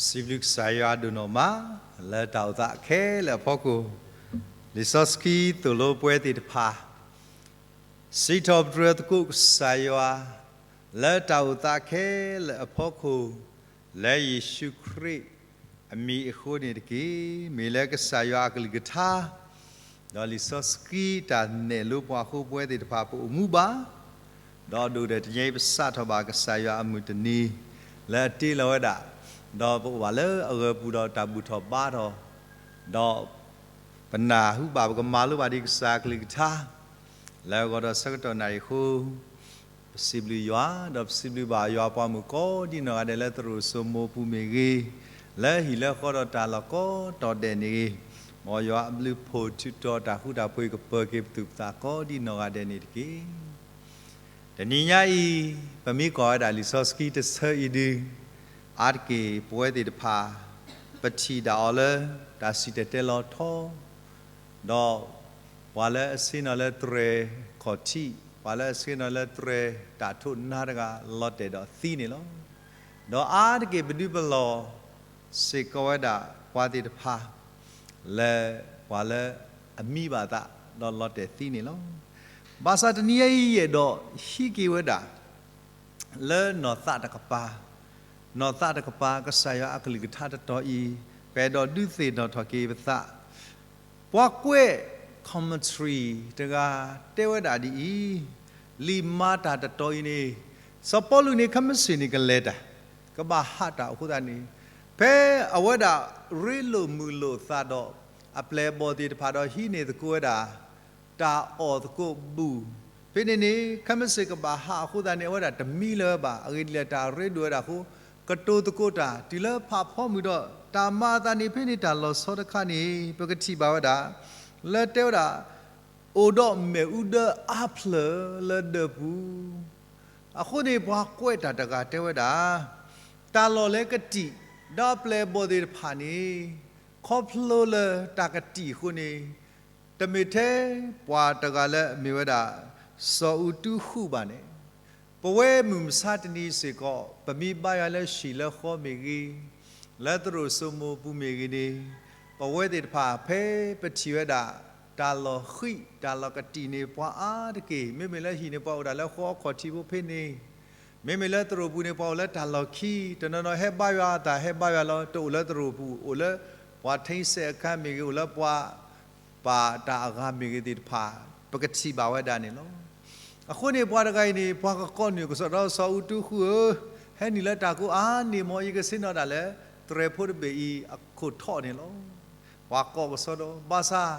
စံးဘျုးကစၢ်ယွၤဒိၣ်နီၢ်မး လၢတၢ်အိၣ်သးခဲလၢာ်အဖီခိၣ်, လံာ်စီဆှံသိၣ်လိပဝဲသ့ၣ်တဖၣ် စံးထီၣ်ပတြၢၤသကိးကစၢ်ယွၤ လၢတၢ်အိၣ်သးခဲလၢာ်အဖီခိၣ်, လၢယ့ၣ်ၡူးခရံာ်အမံၤအဃိန့ၣ်တက့ၢ်. မ့ၢ်လၢကစၢ်ယွၤအကလုၢ်ကထါ ဒီးလံာ်စီဆှံတၢ်နဲၣ်လိပှၤအဃိ ပဝဲသ့ၣ်တဖၣ်ပအိၣ်မူဘၣ်, ဒီးဒိၣ်ဒီးတနံၤအံၤ ပစးထီၣ်ဘၣ်ကစၢ်ယွၤအမုၢ်တနံၤ လၢအတ့လီၤဝဲဒၣ်, ဒီးပအိၣ်ဘၣ်လၢအဂၢၤပူၤဒီးတၢ်ဘူၣ်ထီၣ်ဘါထီၣ်, ဒီးပနၢ်ဟူဘၣ် ပကမၤလိဘၣ်ဒံးကစၢ်အကလုၢ်ကထါ လၢအဂီၢ်ဒီးဆၢကတီၢ်နၣ်ရံၣ်အဃိ ပစံးဘျုးယွၤ, ဒီးပစံးဘျုးဘၣ်ယွၤပှၤမုၣ်ကိးဒံနီၢ်ဂၤဒဲးလၢသရိာ်စိမိပူၤမ့ၢ်ဂ့ၤ, လၢဟံၣ်လၢဃီဒီးတၢ်လီၢ်ကိးတီၤဒဲးန့ၣ်ဂ့ၤ, မ်ယွၤအဘျုးအဖှိၣ်ထုးထီၣ်တၢ်ဃူတၢ်ဖိးအံၤ ကပၢၤက့ၤပသူၣ်ပသးကိးဒံနီၢ်ဂၤဒဲးန့ၣ်တက့ၢ်. တနံၤညါအံၤ ပမ့ၢ်ကွၢ်ဝဲဒၣ်လံာ်စီဆှံတဆၢအံၤဒုး, အါတက့ၢ်ပဝဲသ့ၣ်တဖၣ် ပထံၣ်ဒၣ်အီၤလၢတၢ်စံၣ်တဲၤတဲလီၤထီ ဒီးပှၤလၢအဆ့ၣ်နီၤလၢတြဲၤခီၣ်ထံး, ပှၤလၢအဆ့ၣ်နီၤလၢတြဲၤတၢ်ထိးနါတဂၤ လီၤတဲာ်ဒီးသံန့ၣ်လီၤ. ဒီးအါတက့ၢ်ပဒုးပလီၢ်စ့ၢ်ကီးဝဲဒၣ်ပှၤသ့ၣ်တဖၣ် လၢပှၤလၢအမံဘၣ်သး ဒီးလီၤတဲာ်သံန့ၣ်လီၤ. ဘၣ်ဆၣ်တနံၤညါအံၤယအဲၣ်ဒိးဟံးက့ၤဝဲဒၣ် လၢနီၢ်သးတကပၤ, နီၢ်သးတကပၤ ကစၢ်ယွၤအကလုၢ်ကထါတတီၤအံၤ, ပအဲၣ်ဒိးဒုးသ့ၣ်နီၣ်ထီၣ်က့ၤပသး, ပှၤကွဲး commentary တဂၤတဲဝဲဒၣ်ဒ်အံၤ, လံာ်မၤတၢ်တတီၤအံၤန့ၣ်, စီၤပီလူးန့ၣ် ခဲမုၢ်ဆ့ၣ်န့ၣ်ကလဲၤတၢ်, ကဘၣ်ဟးတၢ်အဃိသတးန့ၣ်, ဖဲအဝဲဒၣ်ရ့လိာ်မုာ်လိာ်သးဒီး အပျဲၢ်အဘီၣ်သ့ၣ်တဖၣ်ဒီးဟံးန့ၢ်သကိးဝဲဒၣ် တၢ်အီၣ်သကိးဘူၣ်, ဖဲန့ၣ်န့ၣ် ခဲမုၢ်ဆ့ၣ်ကဘၣ်ဟးအဃိသတးန့ၣ် အဝဲဒၣ်တမံလၢၤဘၣ်, အဂ့ၢ်ဒ်လဲၣ် တၢ်ရ့ဒိၣ်ဝဲဒၣ်အဃိ, ကတိၤသကိးတၢ် တုၤလၢဖးဖီမုၢ်ဒီး တၢ်မၤအသးန့ၣ် ဖဲန့ၣ်တၢ်လီၤဆီတခါန့ၣ် ပကထံၣ်ဘၣ်ဝဲဒၣ် လၢတဲဝဲဒၣ် အိၣ်ဒီးမ့ၣ်အူဒၢအါဖျၢၣ်လၢဒၢးပူၤ အဃိန့ၣ် ပှၤကွဲးတၢ်တဂၤတဲဝဲဒၣ်, တၢ်လီၢ်လၢကတံာ် ဒီးအပျဲၢ်အဘီၣ်သ့ၣ်တဖၣ်န့ၣ် ခီဖျိလၢတၢ်ကတံာ်အဃိန့ၣ် တမ့ၢ်ထဲပှၤတဂၤလၢအမ့ၢ်ဝဲဒၣ် စီၤအူတူဃူဘၣ်န့ၣ်, ပဝဲမုၢ်မဆါတနံၤစ့ၢ်ကီး ပမ့ၢ်ဘါယွၤလၢဟံၣ်လၢဃီမ့ၢ်ဂ့ၤ, လၢသရိာ်စိမိပူၤမ့ၢ်ဂ့ၤန့ၣ်, ပဝဲသ့ၣ်တဖၣ်ဖဲပထံၣ်ဝဲဒၣ် တၢ်လီၢ်ဃံး တၢ်လီၢ်ကတံာ်န့ၣ် ပှၤအါတက့ၢ် မ့မ့ၢ်လၢဟံၣ်န့ၣ် ပှၤအိၣ်ဒၣ်လၢဃီအခီၣ်ထံးဖိဖဲန့ၣ်, မ့မ့ၢ်လၢသရိာ်ပူၤန့ၣ် ပှၤအိၣ်လၢတၢ်လီၢ်ခံ, တနီၤနီၤဟဲဘါယွၤအသး ဟဲဘါယွၤလီၤ တအိၣ်လၢသရိာ်ပူၤ အိၣ်လၢပှၤထံစဲးအခါမ့ၢ်ဂ့ၤ အိၣ်လၢပှၤ ပာ်တၢ်အဂၤမ့ၢ်ဂ့ၤသ့ၣ်တဖၣ် ပကထံၣ်ဘၣ်ဝဲဒၣ်န့ၣ်လီၤ. အဃိန့ၣ် ပှၤတဂၤအံၤန့ၣ် ပှၤကကိးနုာ်ကစီၣ်ဒီး စီၤအူတူဃူဧၢ, ဟဲနုာ်လၢတၢ်ကိးအါန့ၢ်မး ယကဆ့ၣ်နီၤတၢ်လၢ တြဲၤဖိတဘ့ၣ်အံၤ အခိၣ်ထီၣ်န့ၣ်လီၤ. ပှၤကိးကစီၣ်ဒီး ဘၣ်ဆၣ်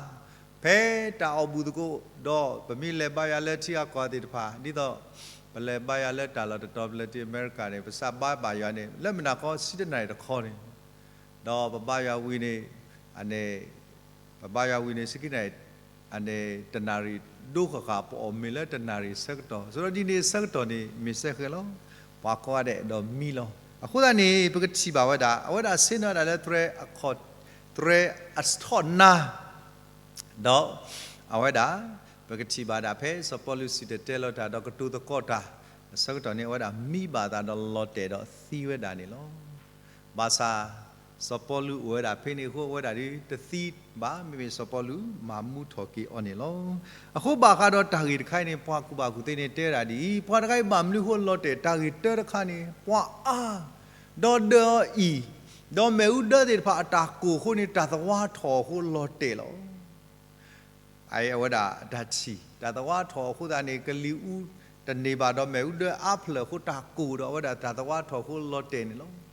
ဖဲတၢ်အီၣ်ဘူၣ်သကိး ဒီးပမ့ၢ်လဲၤဘါယွၤလၢထံဂၤကီၢ်ဂၤသ့ၣ်တဖၣ် ဒ်သိး ပလဲၤဘါယွၤလၢတၢ်လီၢ်တတီၤ ပလဲၤတုၤအမဲရကၤန့ၣ် ပစးဘါဘၣ်ယွၤန့ၣ် လၢမုၢ်နၤခီဆံတနၣ်ရံၣ်တခီန့ၣ် ဒီးပဘါယွၤဝံၤန့ၣ် အန့ၣ် ပဘါယွၤဝံၤန့ၣ် ဆံခံနၣ်ရံၣ် အန့ၣ် တနၣ်ရံၣ်ဒိဃၣ်ဃၣ် ပအီၣ်မ့ၤလၢတနၣ်ရံၣ်ဆၢကတီၢ် ဆိုတော့ ဒ်န့ၣ်ဆၢကတီၢ်န့ၣ် မ့ၢ်စဲဃဲၤလီၤ. ပှၤကိးဂၤဒဲးဒီးမံလီၤ. အဃိသတးန့ၣ် ပကထံၣ်ဘၣ်ဝဲဒၣ် အဝဲဒၣ်ဆ့ၣ်နီၤဒၣ်လၢတြဲၤအခီၣ် တြဲၤအထီၣ်နါ ဒီးအဝဲဒၣ် ပကထံၣ်ဘၣ်ဒၣ်ဖဲစီၤပီလူးစံၣ်တဲၤတဲလီၤတၢ် ဒီးကတိၤသကိးတၢ် အဆၢကတီၢ်န့ၣ် အဝဲဒၣ်မံဘၣ်အသးဒီးလီၤတဲာ်ဒီးသံဝဲဒၣ်န့ၣ်လီၤ. ဘၣ်ဆၣ် စီၤပီလူးအိၣ်ဝဲဒၣ်ဖဲန့ၣ်အဃိ အဝဲဒၣ်ဒုးတသံဘၣ်, မ့မ့ၢ်စီၤပီလူးမၤမူထီၣ်က့ၤအီၤန့ၣ်လီၤ. အဃိဘၣ်ဃးဒီးတၢ်ဂ့ၢ်တခါအံၤန့ၣ် ပှၤကူၣ်ဘၣ်ကူၣ်သ့န့ၣ်တဲဝဲဒၣ်ဒ်အံၤ, ပှၤတဂၤအံၤဘၣ်မနုၤအဃိလီၤတဲာ် တၢ်ဂ့ၢ်တၢတခါန့ၣ် ပှၤအါ ဒီးဒၢးအီၤအံၤ, ဒီးမ့ၣ်အူဒၢသ့ၣ်တဖၣ်အတၢ်ကိၢ်အဃိန့ၣ် တၢ်သဝါထီၣ်အဃိလီၤတဲာ်လီၤ. အအံၤအဝဲဒၣ်တၢ်ထံၣ် တၢ်သဝါထီၣ်အဃိသတးန့ၣ် ကလံၤအူတန့ၢ်ဘၣ်ဒီး မ့ၣ်အူဒၢအါဖျၢၣ်အဃိတၢ်ကိၢ်ဒီး အဝဲဒၣ်တၢ်သဝါထီၣ်အဃိလီၤတဲာ်န့ၣ်လီၤ.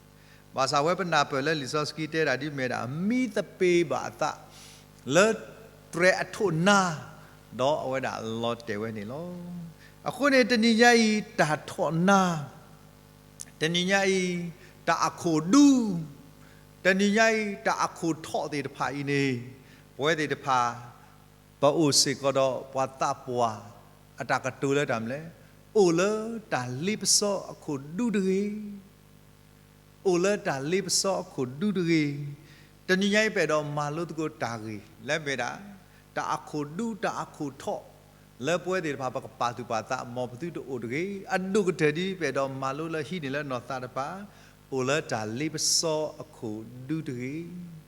ဘၣ်ဆၣ်ဝဲပနၢ်ပၢၢ်လၢလံာ်စီဆှံတဲဒၣ်ဒ်မ့ၢ်ဒၣ် မံသပ့ၤဘၣ်အသး လၢတြဲၤအထိၣ်နါ ဒီးအဝဲဒၣ်လီၤတဲာ်ဝဲန့ၣ်လီၤ. အဃိန့ၣ် တနံၤညါအံၤ တၢ်ထိၣ်နါ တနံၤညါအံၤ တၢ်အခိၣ်ဒူ တနံၤညါအံၤ တၢ်အခိၣ်ထီၣ်သ့ၣ်တဖၣ်အံၤန့ၣ် ပဝဲသ့ၣ်တဖၣ် ပအိၣ်စ့ၢ်ကီးဒီးပှၤသးပှၢ် အတၢ်ကတိၤလၢတၢ်မနုၤလဲၣ်, အိၣ်လၢတၢ်လ့ပစီအခိၣ်ဒူတဂ့ၤ အိၣ်လၢတၢ်လ့ပစီအခိၣ်ဒူတဂ့ၤ. တနံၤညါအံၤပအဲၣ်ဒိးမၤလိသကိးတၢ်ဂ့ၢ်လၢမ့ၢ်ဒၣ် တၢ်အခိၣ်ဒူတၢ်အခိၣ်ထီၣ် လၢပဝဲသ့ၣ်တဖၣ်ပကပာ်သူၣ်ပာ်သး မ်ပသုတအိၣ်တဂ့ၤ. အဒိၣ်ကတၢၢ်ဒ်ပအဲၣ်ဒိးမၤလိလၢဟံးန့ၢ်လၢနီၢ်သးတကပၤ အိၣ်လၢတၢ်လ့ပစီအခိၣ်ဒူတဂ့ၤ.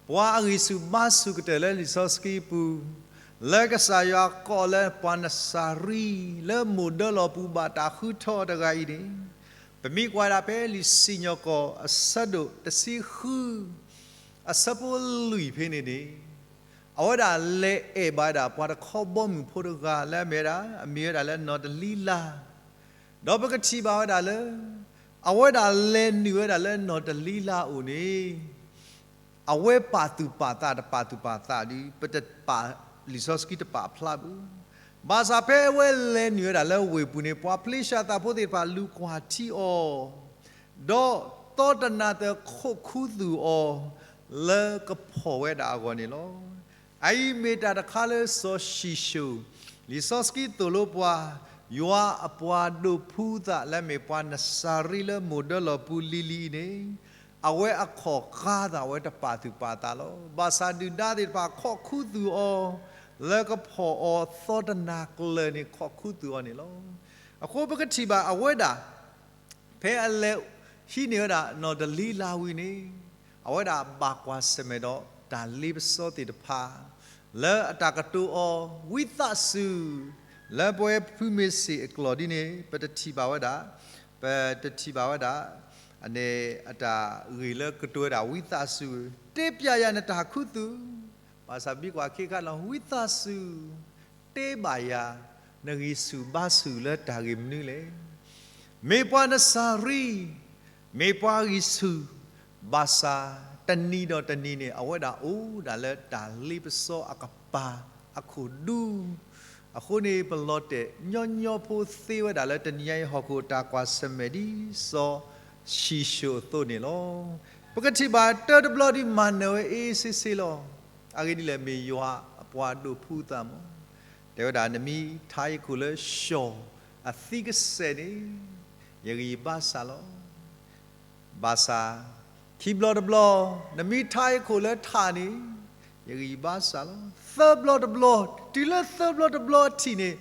ပှၤအဂံၢ်ဆူၣ်ဘါဆူၣ်ကတၢၢ်လၢလံာ်စီဆှံပူၤ, လၢကစၢ်ယွၤကိးလၢပှၤနစၤရံလၢမိၢ်ဒၢလီၢ်ပူၤဘၣ်တၢ်ဃုထၢအီၤတဂၤအံၤန့ၣ်, ပမ့ၢ်ကွၢ်ဒၣ်ဖဲလံာ်စံၣ်ညီၣ်ကွီၢ်အဆၢဒိၣ်တဆံဃု အဆၢဖိလွံၢ်ဖဲန့ၣ်န့ၣ်, အဝဲဒၣ်လဲၤအဲၣ်ဘၣ်ဝဲဒၣ်ပှၤတခီဘီမုၢ်ဖိတဂၤလၢအမ့ၢ်ဝဲဒၣ် အမ့ၢ်ဝဲဒၣ်လၢနီၢ်တလံလါ, ဒီးပကထံၣ်ဘၣ်ဝဲဒၣ်လၢ အဝဲဒၣ်လဲၤနုာ်ဝဲဒၣ်လၢနီၢ်တလံလါအအိၣ်န့ၣ် အဝဲပာ်သူၣ်ပာ်သးတပာ်သူၣ်ပာ်သးဒီး ပတပာ်လံာ်စီဆှံတပာ်ဖျါဘၣ်. ဘၣ်ဆၣ်ဖဲအဝဲလဲၤနုာ်ဝဲဒၣ်လၢဝ့ၢ်ပူၤန့ၣ် ပှၤဖလ့ၡသးဖိသ့ၣ်တဖၣ်လူၤကွၢ်ထံအီၤ, ဒီးသီတနၤသၢခိးခူသူၣ်အီၤ လၢကဖီၣ်ဝဲဒၣ်အဂီၢ်န့ၣ်လီၤ. အအံၤမ့ၢ်တၢ်တခါလၢစီၤၡံၣ်ၡိၣ်, လံာ်စီဆှံသိၣ်လိပှၤ, ယွၤအပှၤဒိးဖှူသးလၢအမ့ၢ်ပှၤနစၤရံလၢမိၢ်ဒၢလီၢ်ပူၤလံၤလံၤအံၤန့ၣ်, အဝဲအခီၣ်ဃါသး အဝဲတပာ်သူၣ်ပာ်သးလီၤ. ဘၣ်ဆၣ်ဒုၣ်ဒါသ့ၣ်တဖၣ်ခိးခူသူၣ်အီၤ လၢကဖီၣ်အီၤသီတနၤကျၢၤန့ၣ် ခိးခူသူၣ်အီၤန့ၣ်လီၤ. အဃိပကထံၣ်ဘၣ်အဝဲဒၣ် ဖဲအလဲၤဟံးန့ၢ်ဝဲဒၣ်နီၢ်တလံလါဝံၤန့ၣ်, အဝဲဒၣ်ဘၣ်ကွၢ်ဆၢၣ်မဲာ်ဒီးတၢ်လ့ပစီသ့ၣ်တဖၣ် လၢအတၢ်ကတိၤအီၤ ဝံသးစူၤ, လၢပဝဲဖုမ့ၢ်စ့ၣ်အကျိာ်ဒ်န့ၣ် ပတထံၣ်ဘၣ်ဝဲဒၣ်, ပတထံၣ်ဘၣ်ဝဲဒၣ်, အန့ၣ်အတၢ်ဂ့ၢ်လၢကတိၤဝဲဒၣ်ဝံသးစူၤ, တဲပျဲယၤနတၢ်ခူသူၣ်, ဘၣ်ဆၣ်ဘံကွၢ်ခဲခါလီၤ ဝံသးစူၤ တဲဘၣ်ယၤ နဂံၢ်ဆူၣ်ဘါဆူၣ်လၢတၢ်ဂ့ၢ်မနုၤလဲၣ်. မ့ၢ်ပှၤနစၤရံ, မ့ၢ်ပှၤဂံၢ်ဆူၣ်, ဘၣ်ဆၣ်တနံၤဒီးတနံၤန့ၣ် အဝဲဒၣ်အိၣ်ဒၣ်လၢတၢ်လ့ပစီအကပၤအခိၣ်ဒူ အဃိန့ၣ် ပလီၤတဲာ်ညီညီဖိသ့ဝဲဒၣ်လၢတနံၤညါအံၤ ဟီၣ်ခိၣ်တၢ်ကွၢ်ဆၢၣ်မဲာ်ဒ်စီၤၡံၣ်ၡိၣ်အသိးန့ၣ်လီၤ. ပကထံၣ်ဘၣ်တၢတဘျီဒ်မၤနၢၤဝဲအ့စ့စ့လီၤ. အဂ့ၢ်ဒ်လဲၣ် မ့ၢ်ယွၤအပှၤဒိးဖှူသးမး, တဲဝဲဒၣ် နမ့ၢ်ထါယခိၣ်လၢၡီၣ်အသံကစဲးန့ၣ် ယဂံၢ်ဘါစၢ်လီၤ. ဘၣ်ဆၣ် ခံဘျီတဘျီ နမ့ၢ်ထါယခိၣ်လၢထးန့ၣ် ယဂံၢ်ဘါစၢ်လီၤ. သၢဘျီတဘျီ တုၤလၢသၢဘျီတဘျီအထံးန့ၣ်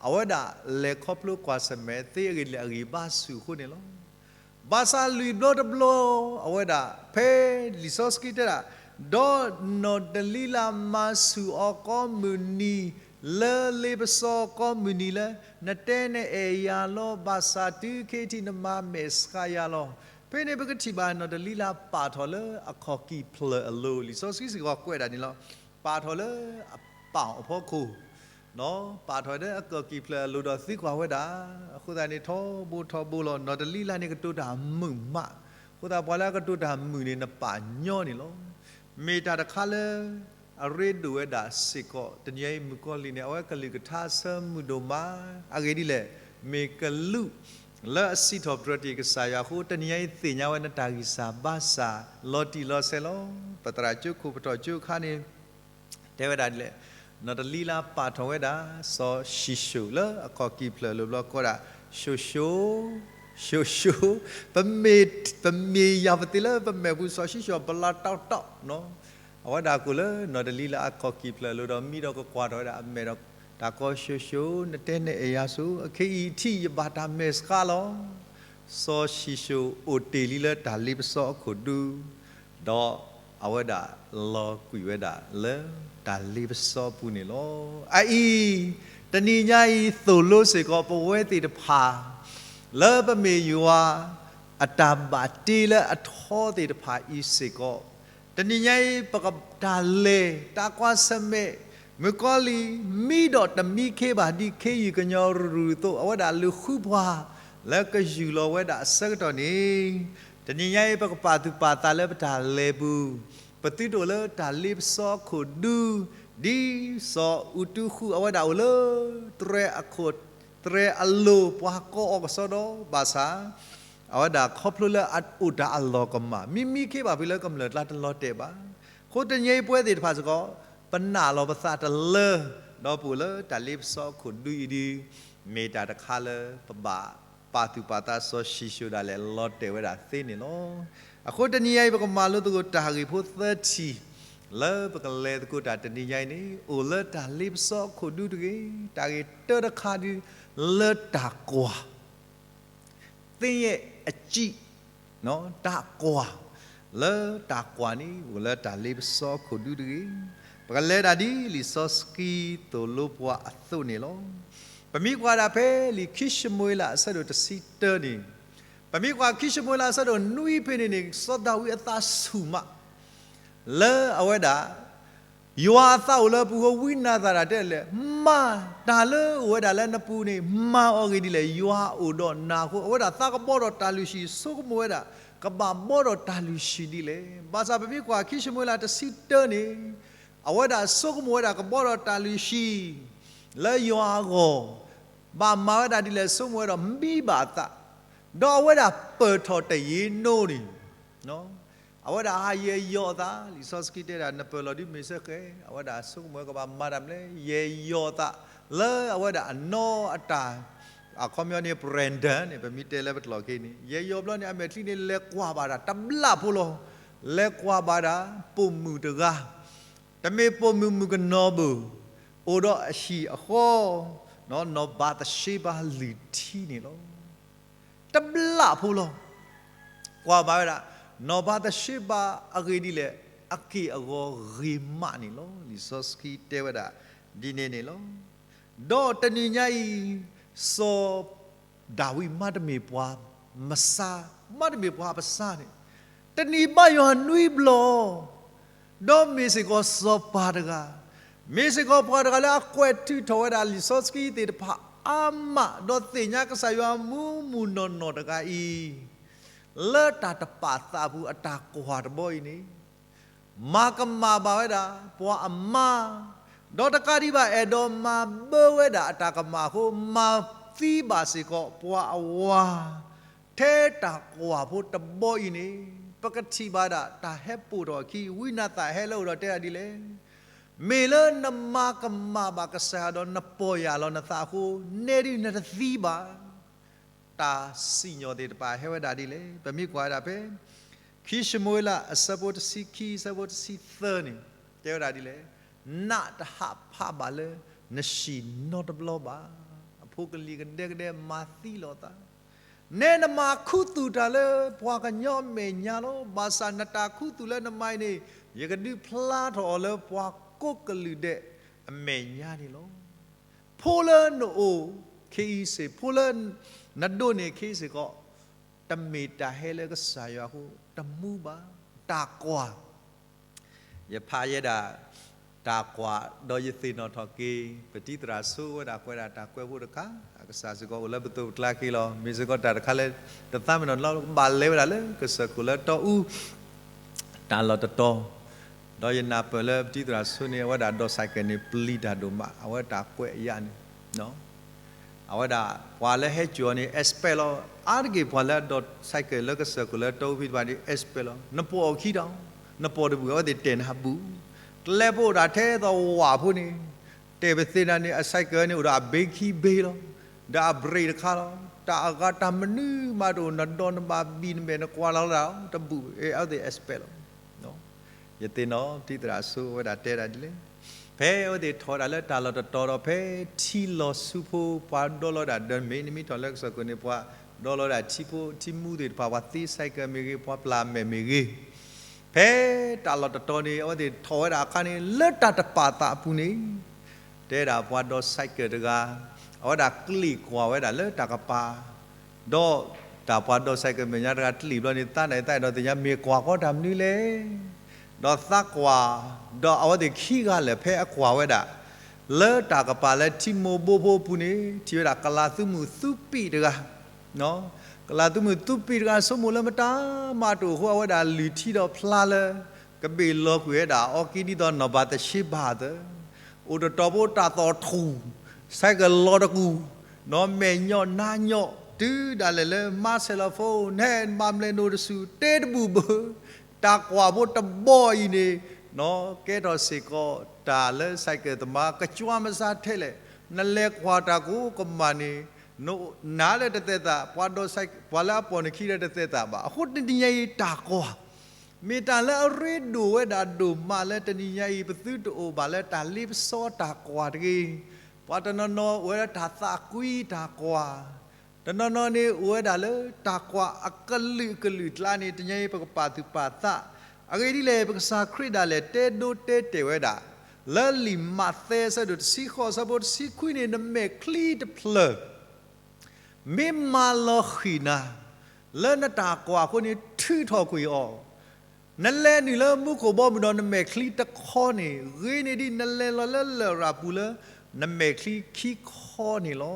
အဝဲဒၣ်လဲၤခီဖျိကွၢ်ဆၢၣ်မဲာ်သ့အဂ့ၢ်ဒ်လဲၣ် အဂံၢ်ဘါဆူၣ်အဃိန့ၣ်လီၤ. ဘၣ်ဆၣ်လွံၢ်ဘျီတဘျီ အဝဲဒၣ် ဖဲလံာ်စီဆှံတဲဒၣ်, ဒီးနီၢ်တလံလါမၤဆူၣ်အီၤကိးမုၢ်နံၤ လၢလ့ပစီကိးမုၢ်နံၤလၢ နတဲနအဲၣ်ယၤလီၤ, ဘၣ်ဆၣ်တုၤခဲအံၤထံးနမၤမဲာ်ဆှးယၤလီၤ. ဖဲန့ၣ်ပကထံၣ်ဘၣ်နီၢ်တလံလါပာ်ထီၣ်လၢအခီၣ်ကံၢ်ဖျၢၣ်အလိၤ, လံာ်စီဆှံစ့ၢ်ကီးကွဲးဒၣ်န့ၣ်လီၤ. ပာ်ထီၣ်လၢအပၢ်အဖီခိၣ် ပာ်ထီၣ်လၢအခီၣ်ကံၢ်ဖျၢၣ်အလိၤဒီးသံကွၢ်ဝဲဒၣ်, အဃိသတးန့ၣ်ထီဘိထီဘိလီၤ. နီၢ်တလံလါန့ၣ်ကတိၤတၢ်မုာ်မး, အဃိသတးပှၤလၢအကတိၤတၢ်မုာ်န့ၣ် နပာ်ညီန့ၣ်လီၤ. မ့ၢ်တၢ်တခါလၢ အရ့ဒိၣ်ဝဲဒၣ်စ့ၢ်ကီး, တနံၤအံၤမုၣ်ကီၤလံၢ်န့ၣ် အဝဲကလုၢ်ကထါဆၢမုာ်ဒိၣ်မး, အဂ့ၢ်ဒ်လဲၣ်, မ့ၢ်ကလူးလၢအစံးထီၣ်ပတြၢၤတ့ၢ်ကစၢ်ယွၤအဃိ တနံၤအံၤသ့ၣ်ညါဝဲနတၢ်ဂံၢ်စၢ်ဘါစၢ်လီၤတံၢ်လီၤဆဲးလီၤ. ပသရၣ်ကၠိခိၣ်ပထီၣ်ကၠိအခါန့ၣ် တဲဝဲဒၣ်ဒ်လဲၣ်, နီၢ်တလံလါပာ်ထီၣ်ဝဲဒၣ် စီၤၡံၣ်ၡိၣ်လၢအခီၣ်ကံၢ်ဖျၢၣ်လိၤဘျီကိးဒၣ်, ၡိၣ်ၡိၣ်, ၡိၣ်ၡိၣ်, ပမ့ၢ်ယၤပသ့လၢပမဲာ်ပူၤ စီၤၡံၣ်ၡိၣ်ဘျါတီတီ, အဝဲဒၣ်ကိးလၢနီၢ်တလံလါအခီၣ်ကံၢ်ဖျၢၣ်လိၤဒီးမံဒီးကကွၢ်ထီၣ်ဝဲဒၣ်အမဲာ်ဒီး တၢ်ကီၢ် ၡိၣ်ၡိၣ်, နတဲနအဲၣ်ယၤဆိ, အခဲအံၤထံးယဘၣ်တၢ်မဲာ်ဆှးလီၤ. စီၤၡံၣ်ၡိၣ်အိၣ်တ့ၢ်လံလၢတၢ်လ့ပစီအခိၣ်ဒူ ဒီးအဝဲဒၣ်လီၤကွံာ်ဝဲဒၣ်လၢတၢ်လ့ပစီအပူၤန့ၣ်လီၤ. အအံၤ တနံၤညါအံၤသိၣ်လိစ့ၢ်ကီးပဝဲသ့ၣ်တဖၣ် လၢပမ့ၢ်ယွၤအတၢ်ဘၣ်တ့လၢအထီသ့ၣ်တဖၣ်အံၤစ့ၢ်ကီး, တနံၤညါအံၤ ပကတၢ်လဲၤတၢ်ကွၢ်ဆၢၣ်မဲာ် မုၣ်ကီၤလံၢ် မံဒီးတမံခ့ဘၣ် ဒ်ခ့ယုၢ်ကညီရူၢ်အသိး အဝဲဒၣ်လူၤဃုပှၤ လၢကယူၢ်လီၤဝဲဒၣ်အဆၢကတီၢ်န့ၣ်, တနံၤညါအံၤ ပကပာ်သူၣ်ပာ်သးလၢပတၢ်လဲၤပူၤ, ပသုတအိၣ်လၢတၢ်လ့ပစီအခိၣ်ဒူ, ဒ်စီၤအူတူဃူအဝဲဒၣ်အိၣ်လၢ တြဲၤအခိၣ် တြဲၤအလိၤ ပှၤကိးအီၤကစီဒီ ဘၣ်ဆၣ် အဝဲဒၣ်ခီဖျိလၢအအိၣ်တၢ်အလီၢ်ကမၣ် မံမံခ့ဘၣ်ဖဲလၢကမျၢၢ်ကျါတလီၤတဲာ်ဘၣ်. အဃိတနံၤအံၤပဝဲသ့ၣ်တဖၣ်စ့ၢ်ကီး ပနာ်လီၤပသးတလၢ ဒီးပအိၣ်လၢတၢ်လ့ပစီအခိၣ်ဒူအံၤဒုး မ့ၢ်တၢ်တခါလၢပဘၣ်ပာ်သူၣ်ပာ်သးစီၤၡံၣ်ၡိၣ်ဒၣ်လဲာ်လီၤတဲာ်ဝဲဒၣ်သ့န့ၣ်လီၤ. အဃိတနံၤအံၤ ပကမၤလိသကိးတၢ်ဂ့ၢ်ဖိသၢထံၣ် လၢပကလဲၤသကိးတၢ်တနံၤညါအံၤန့ၣ် အိၣ်လၢတၢ်လ့ပစီအခိၣ်ဒူတဂ့ၤ, တၢ်ဂ့ၢ်တၢတခါဒုး လၢတၢ်ကွၢ် သ့ၣ်ညါအကံၣ် တၢ်ကွၢ်, လၢတၢ်ကွၢ်န့ၣ် အိၣ်လၢတၢ်လ့ပစီခိၣ်ဒူတဂ့ၤ, ပကလဲၤဒၣ်ဒ်လံာ်စီဆှံသိၣ်လိပှၤအသိးန့ၣ်လီၤ. ပမ့ၢ်ကွၢ်ဒၣ်ဖဲလံာ်ခံၡမူၤအ့လးအဆၢဒိၣ်တဆံတၢန့ၣ်, ပမ့ၢ်ကွၢ်ခံၡမူၤအ့လးအဆၢဒိၣ်နွံဖဲန့ၣ်န့ၣ် စီၤဒၤဝံးအသးဆူၣ်မး လၢအဝဲဒၣ် ယွၤအသးအိၣ်လၢအပူၤအဃိ ဝံနၤသၣ်တၢ်တဲလဲၣ်, မၤတၢ်လၢအိၣ်ဝဲဒၣ်လၢနပူၤန့ၣ် မၤအီၤဂ့ၤဒ်လဲၣ်, ယွၤအိၣ်ဒီးနၤအဃိ အဝဲဒၣ်သးကဘီဒီးတၢ်လုၢ်ဟံၣ် ဆိကမိၣ်ဝဲဒၣ် ကဘၣ်ဘီဒီးတၢ်လုၢ်ဟံၣ်ဒ်လဲၣ်. ဘၣ်ဆၣ်ပမ့ၢ်ကွၢ်ခံၡမူၤအ့လးတဆံတၢန့ၣ်, အဝဲဒၣ်ဆိကမိၣ်ဝဲဒၣ်ကဘီဒီးတၢ်လုၢ်ဟံၣ် လၢယွၤအဂီၢ်, ဘၣ်မၤဝဲဒၣ်ဒ်လဲၣ် ဆိကမိၣ်ဝဲဒီးမံဘၣ်အသး, ဒီးအဝဲဒၣ်ပၢၢ်ထီၣ်တယံာ်နီၢ်န့ၣ် အဝဲဒၣ်ဟးယဲၢ်ယီၤအသး, လံာ်စီဆှံတဲဒၣ် နပၢၢ်လီၤဒ်မ့ၢ်စ့ၢ်ကီး, အဝဲဒၣ်ဆိကမိၣ်ဝဲကဘၣ်မၤတၢ်မနုၤလဲၣ်, ယဲၢ်ယီၤအသး လၢအဝဲဒၣ်အနီၢ်အတၢ်, အခီပညီန့ၣ် ပရၢၣ်ဒၢၣ်န့ၣ် ပမ့ၢ်တဲလၢပကျိာ်ခဲအံၤန့ၣ် ယဲၢ်ယီၤဘျီန့ၣ် အမဲာ်ချံန့ၣ် လဲၤကွၢ်ဘၣ်ဒၣ်တဘျၣ်ဖိလီၤ. လဲၤကွၢ်ဘၣ်ဒၣ် ပိာ်မုၣ်တဂၤ, တမ့ၢ်ပိာ်မုၣ်မုၣ်ကနီၤဘၣ်, အိၣ်ဒီးအဟံၣ်အဃီ, နီၢ်ဘၤသရှ့ဘၤလုၢ်ထံန့ၣ်လီၤ. တဘျၣ်ဖိလီၤ. ကွၢ်ဘၣ်ဝဲဒၣ် နီၢ်ဘၤသရှ့ဘၤအဂ့ၢ်ဒ်လဲၣ်, အက့ၢ်အဂီၤဂ့ၤမးန့ၣ်လီၤ. လံာ်စီဆှံတဲဝဲဒၣ်ဒ်န့ၣ်န့ၣ်လီၤ. ဒီးတနံၤညါအံၤ, စီၤဒၤဝံးမ့တမ့ၢ်ပှၤမဆါ, မ့တမ့ၢ်ပှၤအပဆါန့ၣ်, တနံၤဘါယွၤနွံဘျီ ဒီးမ့ၢ်စ့ၢ်ကီးစီၤပၤတဂၤ, မ့ၢ်စ့ၢ်ကီးပှၤတဂၤလၢအကွဲးထုးထီၣ်ဝဲဒၣ်လံာ်စီဆှံသ့ၣ်တဖၣ်အါမး, ဒီးသ့ၣ်ညါကစၢ်ယွၤမူးမူးနီၢ်နီၢ်တဂၤအံၤ, လၢတၢ်တပာ်သးအပူၤအတၢ်ကွၢ်တဘီအံၤန့ၣ်, မၤကမၣ်ဘၣ်ဝဲဒၣ်ပှၤအမါ, ဒီးတကးဒံးဘၣ် အဲၣ်ဒိးမၤဘၢဝဲဒၣ်အတၢ်ကမၣ်အဃိ မၤသံဘၣ်စ့ၢ်ကီးပှၤအဝၤ ထဲတၢ်ကွၢ်ဖိတဘီအံၤန့ၣ်, ပကထံၣ်ဘၣ်ဒၣ်တၢ်ဟဲပိာ်ထီၣ်အခံ, ဝံနၤသၣ်ဟဲလၢအအိၣ်ဒီးတဲဒၣ်ဒ်လဲၣ်, မ့ၢ်လၢနမၤကမၣ်ဘၣ်ကစၢ်ယွၤဒီးနပီၢ်ယၢ်လီၤနသးအဃိ, နဲဒုးနတသံဘၣ်. တၢ်စံၣ်ညီၣ်သ့ၣ်တဖၣ်ဟဲဝဲဒၣ်ဒ်လဲၣ်. ပမ့ၢ်ကွၢ်ဝဲဒၣ်ဖဲ ခံၡမူၤအ့လး အဆၢဖိတဆံခံ အဆၢဖိတဆံသၢန့ၣ်, တဲဝဲဒၣ်ဒ်လဲၣ်, နးတဟးဖးဘၣ်လၢနဟံၣ်နီတဘျီဘၣ်. အဖိကလံၤကဒဲကဒဲမၤသံလီၤအသး, နဲနမၤခူသူၣ်တၢ်လၢ ပှၤကညီအမဲာ်ညါလီၤ. ဘၣ်ဆၣ်နတၢ်ခူသူၣ်လၢနမၤအံၤန့ၣ်, ယကဒုးဖျါထီၣ်အီၤလၢပှၤကိးကလုာ်ဒဲးအမဲာ်ညါန့ၣ်လီၤ. ဖိလၢနအိၣ်ခဲအံၤစ့ၢ်, ဖိလၢနဒိးန့ၢ်ခဲအံၤစ့ၢ်ကီး, တမ့ၢ်တၢ်ဟဲလၢကစၢ်ယွၤအဃိ, တမူဘၣ်, တၢ်ကွၢ်. ယဖးယဲဒၣ် တၢ်ကွၢ်, ဒီးယသ့ၣ်နီၣ်ထီၣ်က့ၤ ပတံၤသရၣ်ဆိဝဲဒၣ်ကွဲးဒၣ်တၢ်ကွဲးဖိတခါ, အကစၢ်စ့ၢ်ကီးအိၣ်လၢပသိးပကျါက့ၤလီၤ. မ့ၢ်စ့ၢ်ကီးတၢ်တခါလၢ တသးမ့ၢ်နီၢ်နီၢ်လီၤ, ကဘၣ်လဲၤဝဲဒၣ်လၢကစၢၢ်ခိၣ်လၢတီအူ တၢ်လီၢ်တတီၤ, ဒီးယနၢ်ပၢၢ်လၢပတံၤသရၣ်ဆိန့ၣ် အဝဲဒၣ်ဒိး cycle န့ၣ် ပျံၤတၢ်ဒိၣ်မး, အဝဲတၢ်ကွဲးအယါန့ၣ် အဝဲဒၣ် ပှၤလၢဟဲစိာ်အီၤန့ၣ် expect လီၤ. အါတက့ၢ်ပှၤလၢအဒိး cycle လၢကစၢၢ်ခိၣ်လၢတီအူဖံတဖၣ်န့ၣ် expect လီၤ. နပိာ်အီၤခံဒီး, နပိာ်တဘူၣ် အဝဲသ့ၣ်တဲနဟးဘူၣ်, ကျဲဖိအိၣ်ဒၣ်ထဲသိးဝၣ်ဖိန့ၣ်, တဲပသ့ၣ်နၤန့ၣ် အ cycle န့ၣ်အိၣ်ဒီးအဘ့ခံဘ့လီၤ, ဒီးအ brake တခါလီၤ. တၢ်အဂၤတၢ်မနုၤမးတအိၣ်, နဒိးနဘၣ်ဘံၣ်နမဲာ်နကွၢ်လီၤလၢ် တဘူၣ်, အဝဲသ့ၣ် expect လီၤ. ယသ့ၣ်နီၣ်ပတံၤသရၣ်ဆိဝဲဒၣ်တဲဒၣ်ဒ်လဲၣ်, ဖဲအဝဲသ့ၣ်ထီၣ်ဝဲဒၣ်လၢတၢ်လီၢ်တတီၤဒီး ဖဲထံလီၤဆူဖိ ပှၤဒီလီၤဒၣ်ဒီး မ့ၢ်နမ့ၢ်ထီၣ်လၢကစၢၢ်ခိၣ်န့ၣ် ပှၤဒီလီၤဒၣ်ထံဖိထံမူသ့ၣ်တဖၣ်, ပှၤသ့ cycle မ့ၢ်ဂ့ၤ, ပှၤပျၢ်မဲာ်မ့ၢ်ဂ့ၤ, ဖဲတၢ်လီၢ်တတီၤန့ၣ် အဝဲသ့ၣ်ထီၣ်ဝဲဒၣ်အခါန့ၣ် လၢတၢ်တပာ်သးအပူၤန့ၣ်, တဲဒၣ်ပှၤဒီ cycle တဂၤ, အဝဲဒၣ်ကျ့ၣ်ကွၢ်ဝဲဒၣ်လၢတၢ်ကပၤ ဒီးတၢ်ပှၤဒီ cycle မဲာ်ညါတဂၤကျ့ၣ်ဘျီန့ၣ် သးန့ၣ်သးအဲၣ်ဒိးသ့ၣ်ညါ မ့ၢ်ကွၢ်ဃီတၢ်မနုၤလဲၣ်, ဒီးသးကွၢ်, ဒီးအဝဲသ့ၣ်ခံဂၤလၢာ်ဖဲအကွၢ်ဝဲဒၣ် လၢတၢ်ကပၤလၢထံမိၢ်ဘိဖိအပူၤန့ၣ် ထံၣ်ဝဲဒၣ်ကလၤသုမုၢ်သူပံာ်တဂၤ, ကလၤသုမုၢ်သူပံာ်တဂၤ ဆိကမိၣ်လၢမတၤမးတအိၣ်အဃိ အဝဲဒၣ်လုၢ်ထံဒီးဖျါလၢ ကဘ့ၣ်လီၤကွံာ်ဝဲဒၣ်အီကံဒ်သိးနီၢ်ဘၤသရှ့ဘၤအသိး, အိၣ်တတီၤဖိတၢ်သီၣ်ထူၣ်, ဆဲးကလီၤတကူၢ်, နီၢ်မဲာ်ညိးနါညိး တုၤဒၣ်လဲာ်လၢမၤဆဲးလီၤဖိ နဲမၤဘျဲၣ်နိၣ်တစူၢ် တ့တဘူၣ်ဘၣ်, တၢ်ကွၢ်ဖိတဘီအံၤန့ၣ် ကဲထီၣ်စ့ၢ်ကီးတၢ်လၢ cycle သမား ကကွၢ်မစါထဲလဲၣ်, နလဲၤကွၢ်တၢ်ကိးကမၣ်န့ၣ် နၤလၢတသက်သာ, ပှၤဒီ cycle ပှၤလၢအပိာ်နခံဒီးတသက်သာဘၣ်. အဃိတနံၤညါအံၤတၢ်ကွၢ် မ့ၢ်တၢ်လၢအရ့ဒိၣ်ဝဲဒၣ်ဒိၣ်မးလၢတနံၤညါအံၤ ပသုတအိၣ်ဘၣ်လၢတၢ်လ့ပစီတၢ်ကွၢ်တဂ့ၤ. ပှၤတနီၤနီၤအိၣ်ဝဲဒၣ်တၢ်သးကွံတၢ်ကွၢ်, တနီၤနီၤန့ၣ်အိၣ်ဝဲဒၣ်လၢတၢ်ကွၢ်အကလုာ်ကလုာ်အကျါန့ၣ် တနံၤအံၤပကပာ်သူၣ်ပာ်သး, အဂ့ၢ်ဒ်လဲၣ် ပကစၢ်ခရံာ်ဒၣ်လဲာ်တဲဒိတဲတ့ၢ်ဝဲဒၣ် လၢလံာ်မးသဲအဆၢဒိၣ်တဆံဃိး အဆၢဖိတဆံခွံန့ၣ် နမဲာ်ချံတဖျၢၣ် မ့ၢ်မၤလီၤဃံၢ်နၤ လၢနတၢ်ကွၢ်အဃိန့ၣ် ထုးထီၣ်ကွံာ်အီၤ, နလဲၤနုာ်လၢမူခိၣ်ဘီမုၢ်ဒီးနမဲာ်ချံတခီန့ၣ် ဂ့ၤန့ၢ်ဒံးနလဲၤလီၤလၢလရာ်ပူၤလၢ နမဲာ်ချံခံခီန့ၣ်လီၤ.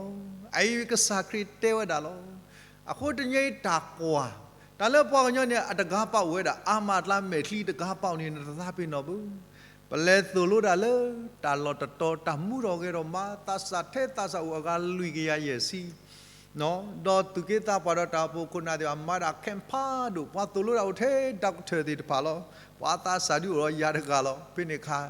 အအံၤကစၢ်ခရံာ်တဲဝဲဒၣ်လီၤ. အဃိတနံၤအံၤတၢ်ကွၢ်, တၢ်လၢပှၤကညီန့ၣ် အတဂၤပာ်အိၣ်ဝဲဒၣ် အါမးအကျါ မဲာ်ချံတဂၤပာ်အိၣ်န့ၣ် နတသးပ့ၤနီၣ်ဘၣ်. ပလဲၤသိၣ်လိဒၣ်လၢတၢ်လီၢ်တတီၤ တၢ်မူထီၣ်ဂဲၤထီၣ်မး သးစၢ်ထဲသးစၢ်အိၣ်အဂၤလွံၢ်ကယၤယဲၢ်ဆံ ဒီးသူၣ်က့သးပှၢ်ဒီးတၢ်အိၣ်ဖှိၣ်ခိၣ်နၢ်သ့ၣ်တဖၣ် မၤဒၣ် camp ဖးဒိၣ်, ပှၤသိၣ်လိဒၣ်အိၣ်ထဲ doctor သ့ၣ်တဖၣ်လီၤ. ပှၤသးစၢ်ဒုးအိၣ်ဒီးယၤတဂၤလီၤ ဖဲန့ၣ်အခါ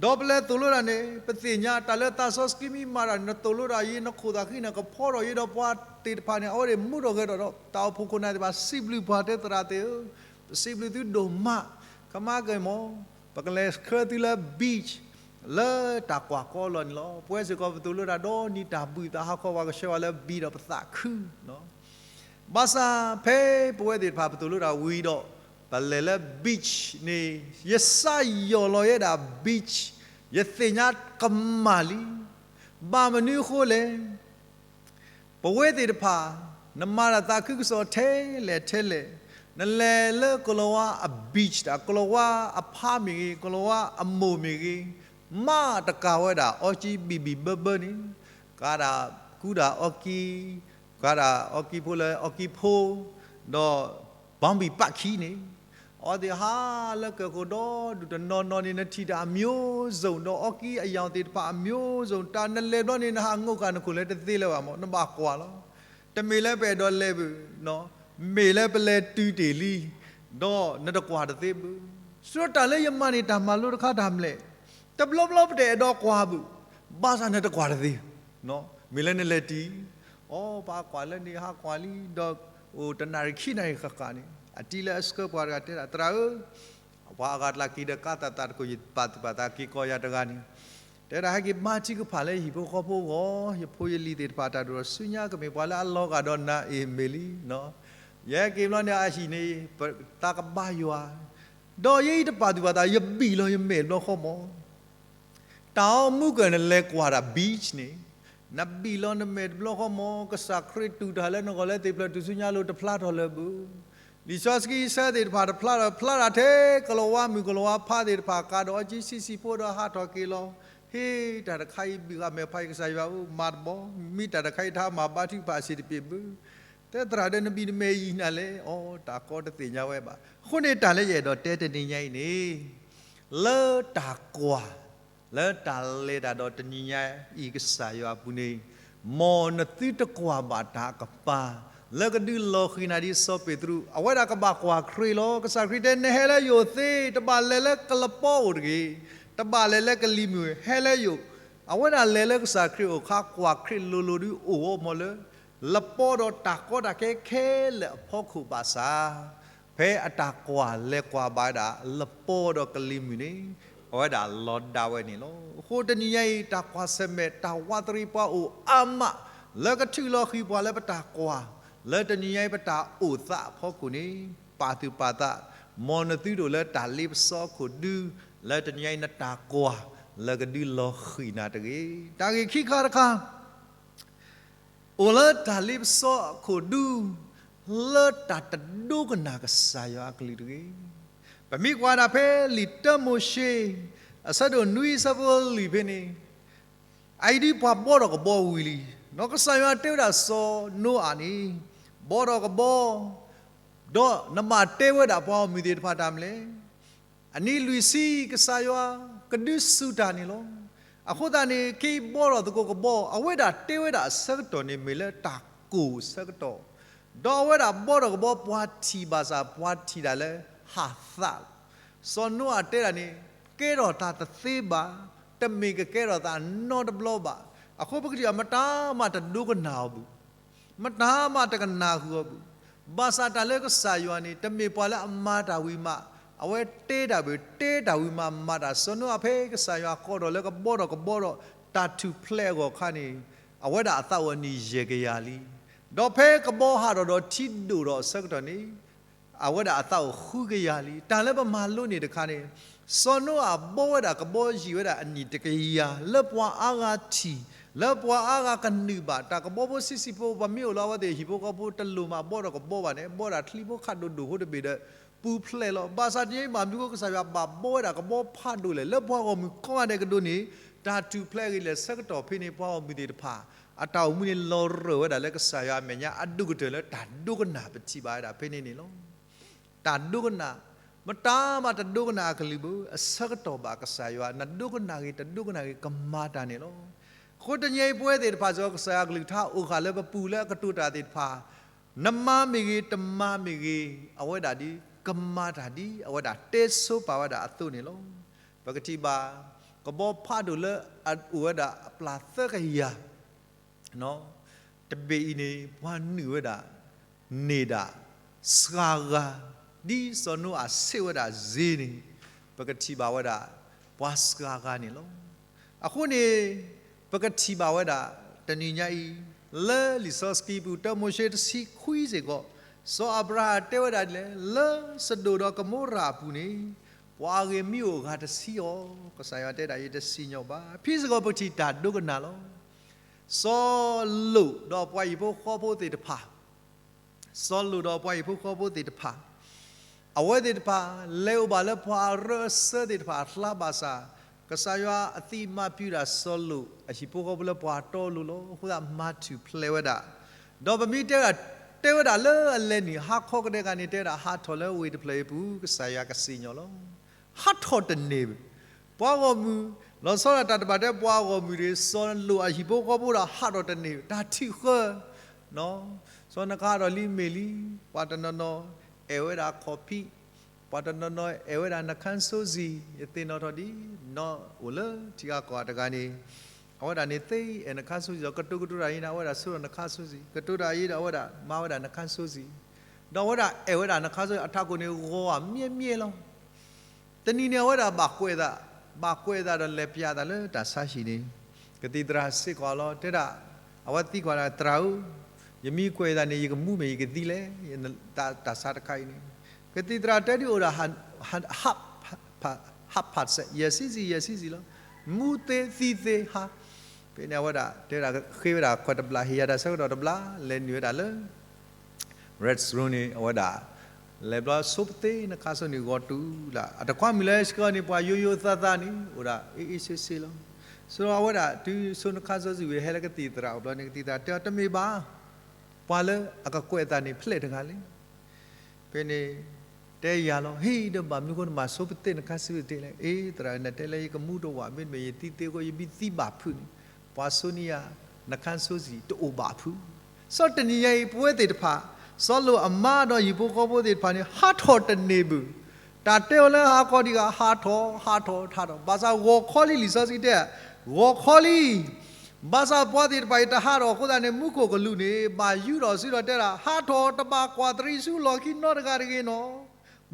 ဒီးပလဲၤသိၣ်လိဒၣ်န့ၣ် ပသ့ၣ်ညါတၢ်လၢသးစီဆှံမ့ၢ်မၤတၢ်န့ၣ် နသိၣ်လိဒၣ်အံၤ နခိၣ်သးဃံန့ၣ် ကဖီထီၣ်အံၤဒီးပှၤသ့ၣ်တဖၣ်န့ၣ် အဝဲသ့ၣ်မူထီၣ်ဂဲၤထီၣ်ဒီး တၢ်အိၣ်ဖှိၣ်ခိၣ်နၢ်သ့ၣ်တဖၣ် စံးဘျုးပှၤတဲသရၣ်သ့ၣ်ဧၢ, ပစံးဘျုးသုဒိၣ်မး, ကမၤက့ၤမး, ပကလဲၤဆှၢသုလၢ beach လၢတၢ်ကွၢ်ကီလီၤန့ၣ်လီၤ. ပဝဲစ့ၢ်ကီးပသိၣ်လိတၢ်ဒီနံၤတၢ်ဘှံးသးဟးခီ ပှၤကဆှၢပှၤလၢ beach ဒီးပသးခု ဘၣ်ဆၣ်ဖဲပဝဲသ့ၣ်တဖၣ်ပသိၣ်လိတၢ်ဝံၤဒီး ပလဲၤလၢ beach န့ၣ် ယစးယီၢ်လီၤယဲဒၣ် beach, ယသ့ၣ်ညါကမၣ်လံ. ဘၣ်မနုၤအဃိလဲၣ် ပဝဲသ့ၣ်တဖၣ် နမၤတၢ်သးခုကစီၣ်ထဲလဲၣ်ထဲလဲၣ်, နလဲၤလၢကလီၤဝါအ beach တၢ် ကလီၤဝါအဖါမ့ၢ်ဂ့ၤ, ကလီၤဝါအမိၢ်မ့ၢ်ဂ့ၤ, မးတကးဝဲဒၣ် အီကံဘံၣ်ဘံၣ်ဘၢဘၢန့ၣ်, ကးဒၣ်ကူဒၣ်အီကံ, ကးဒၣ်အီကံဖိလၢအီကံဖိ, ဒီး ဘီဘံၣ်ပာ်ခံန့ၣ်, အဝဲသ့ၣ်ဟးလၢကၢၢ်ခိၣ်ဒီဒူၣ်တနီၤနီၤန့ၣ် နထံၣ်တၢ်အမျိုးစုံ ဒီးအီကံအရောင်သ့ၣ်တဖၣ်အမျိုးစုံ တၢ်နလဲၤဘျီန့ၣ် နဟးငိးဃာ်နခိၣ်လၢတသ့လၢၤဘၣ်မး နဘၣ်ကွၢ်လီၤ. တမ့ၢ်လၢပအဲၣ်ဒိးလဲၤဘၣ်, မ့ၢ်လၢပလဲၤတုၤတ့ၢ်လံ, ဒီးနတကွၢ်တသ့ဘၣ်. ဆိတၢ်လၢယမၤန့ၢ်တၢ်မၤလိတခါတၢ်မနုၤလဲၣ်, တဘျီဘျီပတအဲၣ်ဒိးကွၢ်ဘၣ်, ဘၣ်ဆၣ်နတကွၢ်တသ့, မ့ၢ်လၢနလဲၤတုၤ အီ ပဟးကွၢ်လၢန့ၣ် ဟးကွၢ်လံ ဒီးအိၣ်တနၣ်ရံၣ်ခံနၣ်ရံၣ်ဃၣ်ဃၣ်န့ၣ် အတံၤလၢအဆှၢပှၤတဂၤတဲဒၣ် သရၣ်ဧၢ, ပှၤအဂၤတလးက့ၤဒီးကါသးသးတကိး ယပာ်သူၣ်ပာ်သးက့ၤကီးယၤတဂၤန့ၣ်, တဲဒၣ်ဟဲက့ၤဘါထုကဖၣ်လၢဟံၣ်ဖိဃီဖိအဂီၢ်, ယဖိယလံၤသ့ၣ်တဖၣ် တၢ်ဒိၣ်ထီၣ်ဆူညါကမ့ၢ်ပှၤလၢအလီၤဂာ်ဒီးနၤအံၤမ့ၢ်လံ, ယဟဲက့ၤဘျီန့ၣ် အဟံၣ်န့ၣ် ပသးကဘါယွၤ, ဒီးယဲအံၤတပာ်သူၣ်ပာ်သး ယဘံၣ်လီၤယမဲာ်တဘျီဃီမး တၢ်အိၣ်မူကၢၢ်နလဲၤကွၢ်တၢ် beach န့ၣ်, နဘံၣ်လီၤနမဲာ်တဘျီဃီမး ကစၢ်ခရံာ်တူၢ်တၢ်လၢနဂီၢ်လၢသ့ၣ်ဖျၢၣ်ထူၣ်ဆူညါလိၤတဖျါထီၣ်လၢၤဘၣ်. လံာ်စီဆှံဆၢသ့ၣ်တဖၣ်တဖျါထီၣ် ဖျါထီၣ်ထဲကလီၤဝါမုၢ်ကလီၤဝါဖါသ့ၣ်တဖၣ် ကးဒီးအီကံဆံးဆံးဖိဒီးဟးထီၣ်က့ၤလီၤ. ဟ့ၣ် တၢ်တခါအံၤဘုၣ်ဃာ်မဲာ်ဖးယံၤ ကစၢ်ယွၤဧၢ မၤတဘျီ, မ့ၢ်တၢ်တခါအံၤတဟးမၤဘါထုကဖၣ်စ့ၢ်တပ့ၤဘၣ်. တဲသရၣ်ဒီးနဘံၣ်နမဲာ်ယံာ်နၤလဲၣ်, အီ တၢ်ကီတသ့ၣ်ညါဝဲဘၣ်. အဃိန့ၣ်တၢ်လၢယအဲၣ်ဒိးတဲတနံၤညါအံၤန့ၣ် လၢတၢ်ကွၢ် လၢတၢ်လဲၤတၢ်ဒီးတနံၤညါအံၤကစၢ်ယွၤအပူၤန့ၣ်, မ်နသုတကွၢ်ဘၣ်တၢ်အကပၤ လၢကဒုးလီၤဃံၤနၤဒ်စီၤပ့းတရူး, အဝဲဒၣ်ကဘၣ်ကွၢ်ခရံာ်လီၤ. ကစၢ်ခရံာ်တဲ နဟဲလၢယအိၣ်သ့, တဘၣ်လဲၤလၢကလပီအိၣ်တဂ့ၤ, တဘၣ်လဲၤလၢကလံၤမုၢ်, ဟဲလၢယအိၣ်. အဝဲဒၣ်လဲၤလၢကစၢ်ခရံာ်အိၣ်အခါ ကွၢ်ခရံာ်လိၤလိၤဒုးအိၣ်ဝဲမးလၢ လပီဒီးတၢ်ကီတၢ်ခဲခဲလၢာ်အဖီခိၣ်ဘၣ်ဆၣ် ဖဲအတၢ်ကွၢ်လဲၤကွၢ်ဘၣ်ဝဲဒၣ် လပီဒီးကလံၤမုၢ်န့ၣ် အဝဲဒၣ်လီၤဒါဝဲန့ၣ်လီၤ. အဃိတနံၤညါအံၤ တၢ်ကွၢ်ဆၢၣ်မဲာ် တၢ်ဝးတရံးပှၤအိၣ်အါမး လၢကထုးလီၤဃံၤပှၤလၢပတၢ်ကွၢ် လၢတနံၤညါအံၤပတၢ်အိၣ်သးအဖီခိၣ်န့ၣ် ပာ်သူၣ်ပာ်သး မ်နသုတအိၣ်လၢတၢ်လ့ပစီအခိၣ်ဒု လၢတနံၤညါအံၤနတၢ်ကွၢ် လၢကဒုးလီၤဃံၤနၤတဂ့ၤ. တၢ်ဂ့ၢ်ခံခါတခါ အိၣ်လၢတၢ်လ့ပစီအခိၣ်ဒု လၢတၢ်တဒိကနၣ်ကစၢ်ယွၤအကလုၢ်တဂ့ၤ. ပမ့ၢ်ကွၢ်ဒၣ်ဖဲလံာ်တၢမိၤၡ့ အဆၢဒိၣ်နွံအဆၢဖိလွံၢ်ဖဲန့ၣ်, အအံၤဒ်ပှၤဘှီထီၣ်ကဘီဝံၤလံ, ဒီးကစၢ်ယွၤတဲဝဲဒၣ်စီၤနိအၤန့ၣ်, ဘှီထီၣ်ကဘီ, ဒီးနဘၣ်တဲဝဲဒၣ်ပှၤဂီၢ်မုၢ်သ့ၣ်တဖၣ်တၢ်မနုၤလဲၣ်. အနံၤလွံၢ်ဆံ ကစၢ်ယွၤကဒုးစူၤတၢ်န့ၣ်လီၤ. အဃိသတးန့ၣ် ခ့ဘှီထီၣ်သကိးကဘီ အဝဲဒၣ်တဲဝဲဒၣ်အဆၢကတီၢ်န့ၣ် မ့ၢ်လၢတၢ်ကိၢ်ဆၢကတီၢ်, ဒီးအဝဲဒၣ်ဘှီထီၣ်ကဘီ ပှၤထံၣ်ဘၣ်ဆၣ် ပှၤထံၣ်တၢ်လၢဟးသးလီၤ. စီၤနိအၤတဲဒၣ်န့ၣ် ကဲထီၣ်တၢ်တသ့ဘၣ်, တမ့ၢ်ကကဲထီၣ်သးနီတဘျီဘၣ်. အဃိပကထံၣ်အီၤ မတၤမးတဒိကနၣ်အီၤဘၣ် မတၤမးတကနၣ်ဃုာ်အီၤဘၣ်. ဘၣ်ဆၣ်တၢ်လၢကစၢ်ယွၤန့ၣ် တမ့ၢ်ပှၤလၢအမၤတၢ်ဝံၤမး, အဝဲတဲတၢ်ဘၣ်, တဲတၢ်ဝံၤမးမၤတၢ်. စီၤနိအၤဖဲကစၢ်ယွၤကိးထီၣ်လၢကဘှီထီၣ်ကဘီဒီး တၢ်ထူၣ်ဖျဲးအဂီၢ်အခါန့ၣ်, အဝဲဒၣ်အသးအိၣ်အနံၣ်ယဲၢ်ကယၤလံ. ဒီးဖဲကဘီဟးထီၣ်ဒီးထံဒိၣ်ထီၣ်အဆၢကတီၢ်န့ၣ်, အဝဲဒၣ်အသးအိၣ်ဃုကယၤလံ. တၢ်လၢပမၤလိန့ၢ်တခါန့ၣ်, စီၤနိအၤဘီဝဲဒၣ်ကဘီယံာ်ဝဲဒၣ်အနံၣ်တကယၤ လၢပှၤအါဂၤထံၣ်, လၢပှၤအါဂၤကနုာ်ဘၣ်. တၢ်ကဘီဖိဆံးဆံးဖိ ပမ့ၢ်အိၣ်လၢအဝဲသ့ၣ်ဟံၣ်ဖိဃီဖိ တလိၣ်မးဘီဒီးကဘီဘၣ်န့ၣ်, ဘီဒၣ်ချံဖိခးဒိၣ်ဒိၣ်ဖိတဘ့ၣ်ဒီး ပူၤဖျဲးလီၤ. ဘၣ်ဆၣ်တနံၤအံၤ ဘၣ်မနုၤဃိကစၢ်ယွၤဘၣ်ဘီဝဲဒၣ်ကဘီဖးဒိၣ်လဲၣ်. လၢပှၤဂီၢ်မုၢ်ကိးဂၤဒဲးကဒိးန့ၣ်, တၢ်ထူၣ်ဖျဲးအဂ့ၢ်ဒ်လဲၣ်. ဆၢကတီၢ်ဖဲန့ၣ် ပှၤဂီၢ်မုၢ်သ့ၣ်တဖၣ် အတၢ်အိၣ်မူန့ၣ် လီၤရၢၢ်ဝဲဒၣ်လၢကစၢ်ယွၤအမဲာ်ညါ အဒိၣ်ကတၢၢ်လၢတၢ်ဒိကနၣ် ပထံၣ်ဘၣ်ဝဲဒၣ်ဖဲန့ၣ်န့ၣ်လီၤ. တၢ်ဒိကနၣ်, မတၤမးတဒိကနၣ်အကလုၢ်ဘၣ်, အဆၢကတီၢ်ဘၣ်ကစၢ်ယွၤ, နဒိကနၣ်ဂ့ၤ တဒိကနၣ်ဂ့ၤ ကမၤတၢ်န့ၣ်လီၤ. အဃိတနံၤအံၤ ပဝဲသ့ၣ်တဖၣ်စ့ၢ်ကီး ကစၢ်ယွၤအကလုၢ်ကထါအိၣ်ဃာ်လၢပပူၤလၢအကတိၤတၢ်သ့ၣ်တဖၣ်, နမၤမ့ၢ်ဂ့ၤ တမၤမ့ၢ်ဂ့ၤ, အဝဲဒၣ်ဒ် ကမၤတၢ်ဒ် အဝဲဒၣ်တဲဆိပာ်ဝဲဒၣ်အသိးန့ၣ်လီၤ. ပကထံၣ်ဘၣ် ကဘီဖးဒိၣ်လၢအအိၣ်ဝဲဒၣ်အပျၢ်သၢကယၤ တဘ့ၣ်အံၤန့ၣ် ပှၤနုာ်ဝဲဒၣ် န့ၢ်ဒၣ် စှၤဂၤ, ဒ်စီၤနိအၤဆ့ၣ်ဝဲဒၣ်စ့ၢ်န့ၣ်, ပကထံၣ်ဘၣ်ဝဲဒၣ် ပှၤစှၤဂၤန့ၣ်လီၤ. အဃိန့ၣ် ပကထံၣ်ဘၣ်ဝဲဒၣ် တနံၤညါအံၤ လၢလံာ်စီဆှံပူၤ တၢမိၤၡ့တဆံခွံစ့ၢ်ကီး, စီၤအၤဘြၤဟၣ်တဲဝဲဒၣ်ဒ်လဲၣ်, လၢစဒိၣ်ဒီးကမိရၤအပူၤန့ၣ် ပှၤအဂ့ၤမ့ၢ်အိၣ်အဂၤတဆံအီၤ, ကစၢ်ယွၤတဲဒၣ် ယတစံၣ်ညီၣ်ဘၣ်. ဖဲစ့ၢ်ကီးပထံၣ်တၢ်ဒိကနၣ်လီၤ. စီၤလိာ်ဒီးပှၤဟံၣ်ဖိဃီဖိသ့ၣ်တဖၣ်, စီၤလိာ်ဒီးပှၤဟံၣ်ဖိဃီဖိသ့ၣ်တဖၣ်, အဝဲသ့ၣ်တဖၣ် လဲၤအိၣ်ဘၣ်လၢပှၤအရၢအစၢသ့ၣ်တဖၣ်အကျါဘၣ်ဆၣ်, ကစၢ်ယွၤအသံးမၤပျံၤဒၣ်စီၤလိာ်အဟံၣ်ဖိဃီဖိလၢပှၤတီလိၤလီၤ. အဃိသတးမၤထူၣ်ဖျဲးဝဲဒၣ်, ဒီးပမ့ၢ်တဲဝဲဒၣ်, တဲဝဲဒၣ်လၢအလဲၤနုာ်ဟါခီကဒဲကန့ၣ် တဲဝဲဒၣ် ဟးထီၣ်လၢဝ့ၢ်တဖျၢၣ်အံၤအပူၤ ကစၢ်ယွၤကစံၣ်ညီၣ်လီၤ. ဟးထီၣ်တန့ၢ်ဘၣ်. ပှၤဂီၢ်မုၢ်, လီၤဆီဒၣ်တၢ်တဘၣ်တဲပှၤဂီၢ်မုၢ်ဒီး စီၤလိာ်အဟံၣ်ဖိဃီဖိဒီး ဟးထီၣ်တန့ၢ်ဘၣ်. တၢ်ထံၣ်ဃၢ, စီၤနဃးဒီးလံမ့ၢ်လံ, ပှၤတနီၤနီၤ အဲၣ်ဝဲဒၣ်ခီၣ်ဖံး, ပှၤတနီၤနီၤ အဲၣ်ဝဲဒၣ်နခါစိစံၤ, ယသ့ၣ်နီၣ်ထီၣ်ဒ် နီၢ်အိၣ်လၢထံဂၤကီၢ်ဂၤတဂၤန့ၣ်, အဝဲဒၣ်န့ၣ်သ့အဲၣ်နခါစိစံၤ, ကတိၤကတိၤတၢ်အံၤန့ၣ် အဝဲဒၣ်ဆိဒီးနခါစိစံၤ, ကတိၤတၢ်အံၤဒီးအဝဲဒၣ်မၤဝဲဒၣ်နခါစိစံၤ, ဒီးအဝဲဒၣ်အဲၣ်ဝဲဒၣ်နခါစိစံၤ အထးခိၣ်န့ၣ်ဂီၤဧါ မ့ၢ်မ့ၢ်လီၤ. တနံၤန့ၣ် အဝဲဒၣ်ဘၣ်ကွဲးသး, ဘၣ်ကွဲးသးဒီးလဲၤပျးသးလၢတၢ်ဆါဟံၣ်န့ၣ်, ကသံၣ်သရၣ်စ့ၢ်ကီးလီၤ, တဲဒၣ်, အဝဲသံကွၢ်ဒၣ် သရၣ်ဧၢ, ယမ့ၢ်ကွဲးသးန့ၣ် ယကမူမ့ၢ်ယကသံလဲၣ်, တၢ်ဆါတခါအံၤန့ၣ်, ကသံၣ်သရၣ်တဲဒၣ်အိၣ်ဒၣ် ဟးဖးစဲး ယဲၢ်ဆံစံၤ ယဲၢ်ဆံစံၤလီၤ, မူသ့သံသ့ဟး, ဖဲန့ၣ်အဝဲဒၣ် တဲဒၣ်ဃ့ဝဲဒၣ်ခွဲးတဘျီ ဟ့ၣ်ယၤတၢ်ဆၢကတီၢ်တဘျီ လဲၤနုာ်ဝဲဒၣ်လၢ restroom န့ၣ် အဝဲဒၣ် လဲၤဘျီဆိပသ့နခါစိန့ၣ်ဂီၤတုၤလၢ်, အတကွၢ်မုၢ်လၢဆှၢန့ၣ် ပှၤယိယိသးသးန့ၣ် အိၣ်ဒၣ်အ့ၣ်အ့ၣ်ဆ့ဆ့လီၤ. ဆိအဝဲဒၣ်တုၤဆိနခါစိစံးဝံၤ ဟဲလၢကသံၣ်သရၣ်အိၣ်ဘျီန့ၣ် ကသံၣ်သရၣ်တဲအီၤ တမ့ၢ်ဘၣ်, ပှၤလၢအကကွဲးအသးန့ၣ် ဖျဲၣ်တဂၤလဲၣ်. ဖဲန့ၣ် တဲယၤလီၤ, ဟ့ၣ်ဒီးဘၣ်မနုၤဃိနဘၣ်ဆိပသ့နခါစိတ့ၢ်လဲၣ်. အ့ သရၣ်နတဲလၢယကမူတဝး မ့တမ့ၢ်ယသံသ့အဃိ ယမ့ၢ်သံဘၣ်ဖုးန့ၣ် ပှၤဆိနံယၤ နခါစိစံးတအိၣ်ဘၣ်ဖုး. စီၤတနံၤညါအံၤ ပဝဲသ့ၣ်တဖၣ် စီၤလိာ်အမါဒီးဟံၣ်ဖိဃီဖိသ့ၣ်တဖၣ်န့ၣ် ဟးထီၣ်တန့ၢ်ဘၣ်. တၢ်တဲအီၤလၢဟးခီဒံးဂၤ ဟးထီၣ် ဟးထီၣ် ဟးထီၣ် ဘၣ်ဆၣ်ဂီၤခီလံ လံာ်စီဆှံတဲ ဂီၤခီလံ ဘၣ်ဆၣ်ပှၤသ့ၣ်တဖၣ်အံၤတဟးထီၣ်အဃိသတးန့ၣ် မူခိၣ်ကလူးန့ၣ် ဘၣ်ယူးထီၣ်စုဒီးတဲဒၣ် ဟးထီၣ်တဘၣ်ကွၢ်တရံးဆူလီၢ်ခံနီတဂၤတဂ့ၤနီၤ.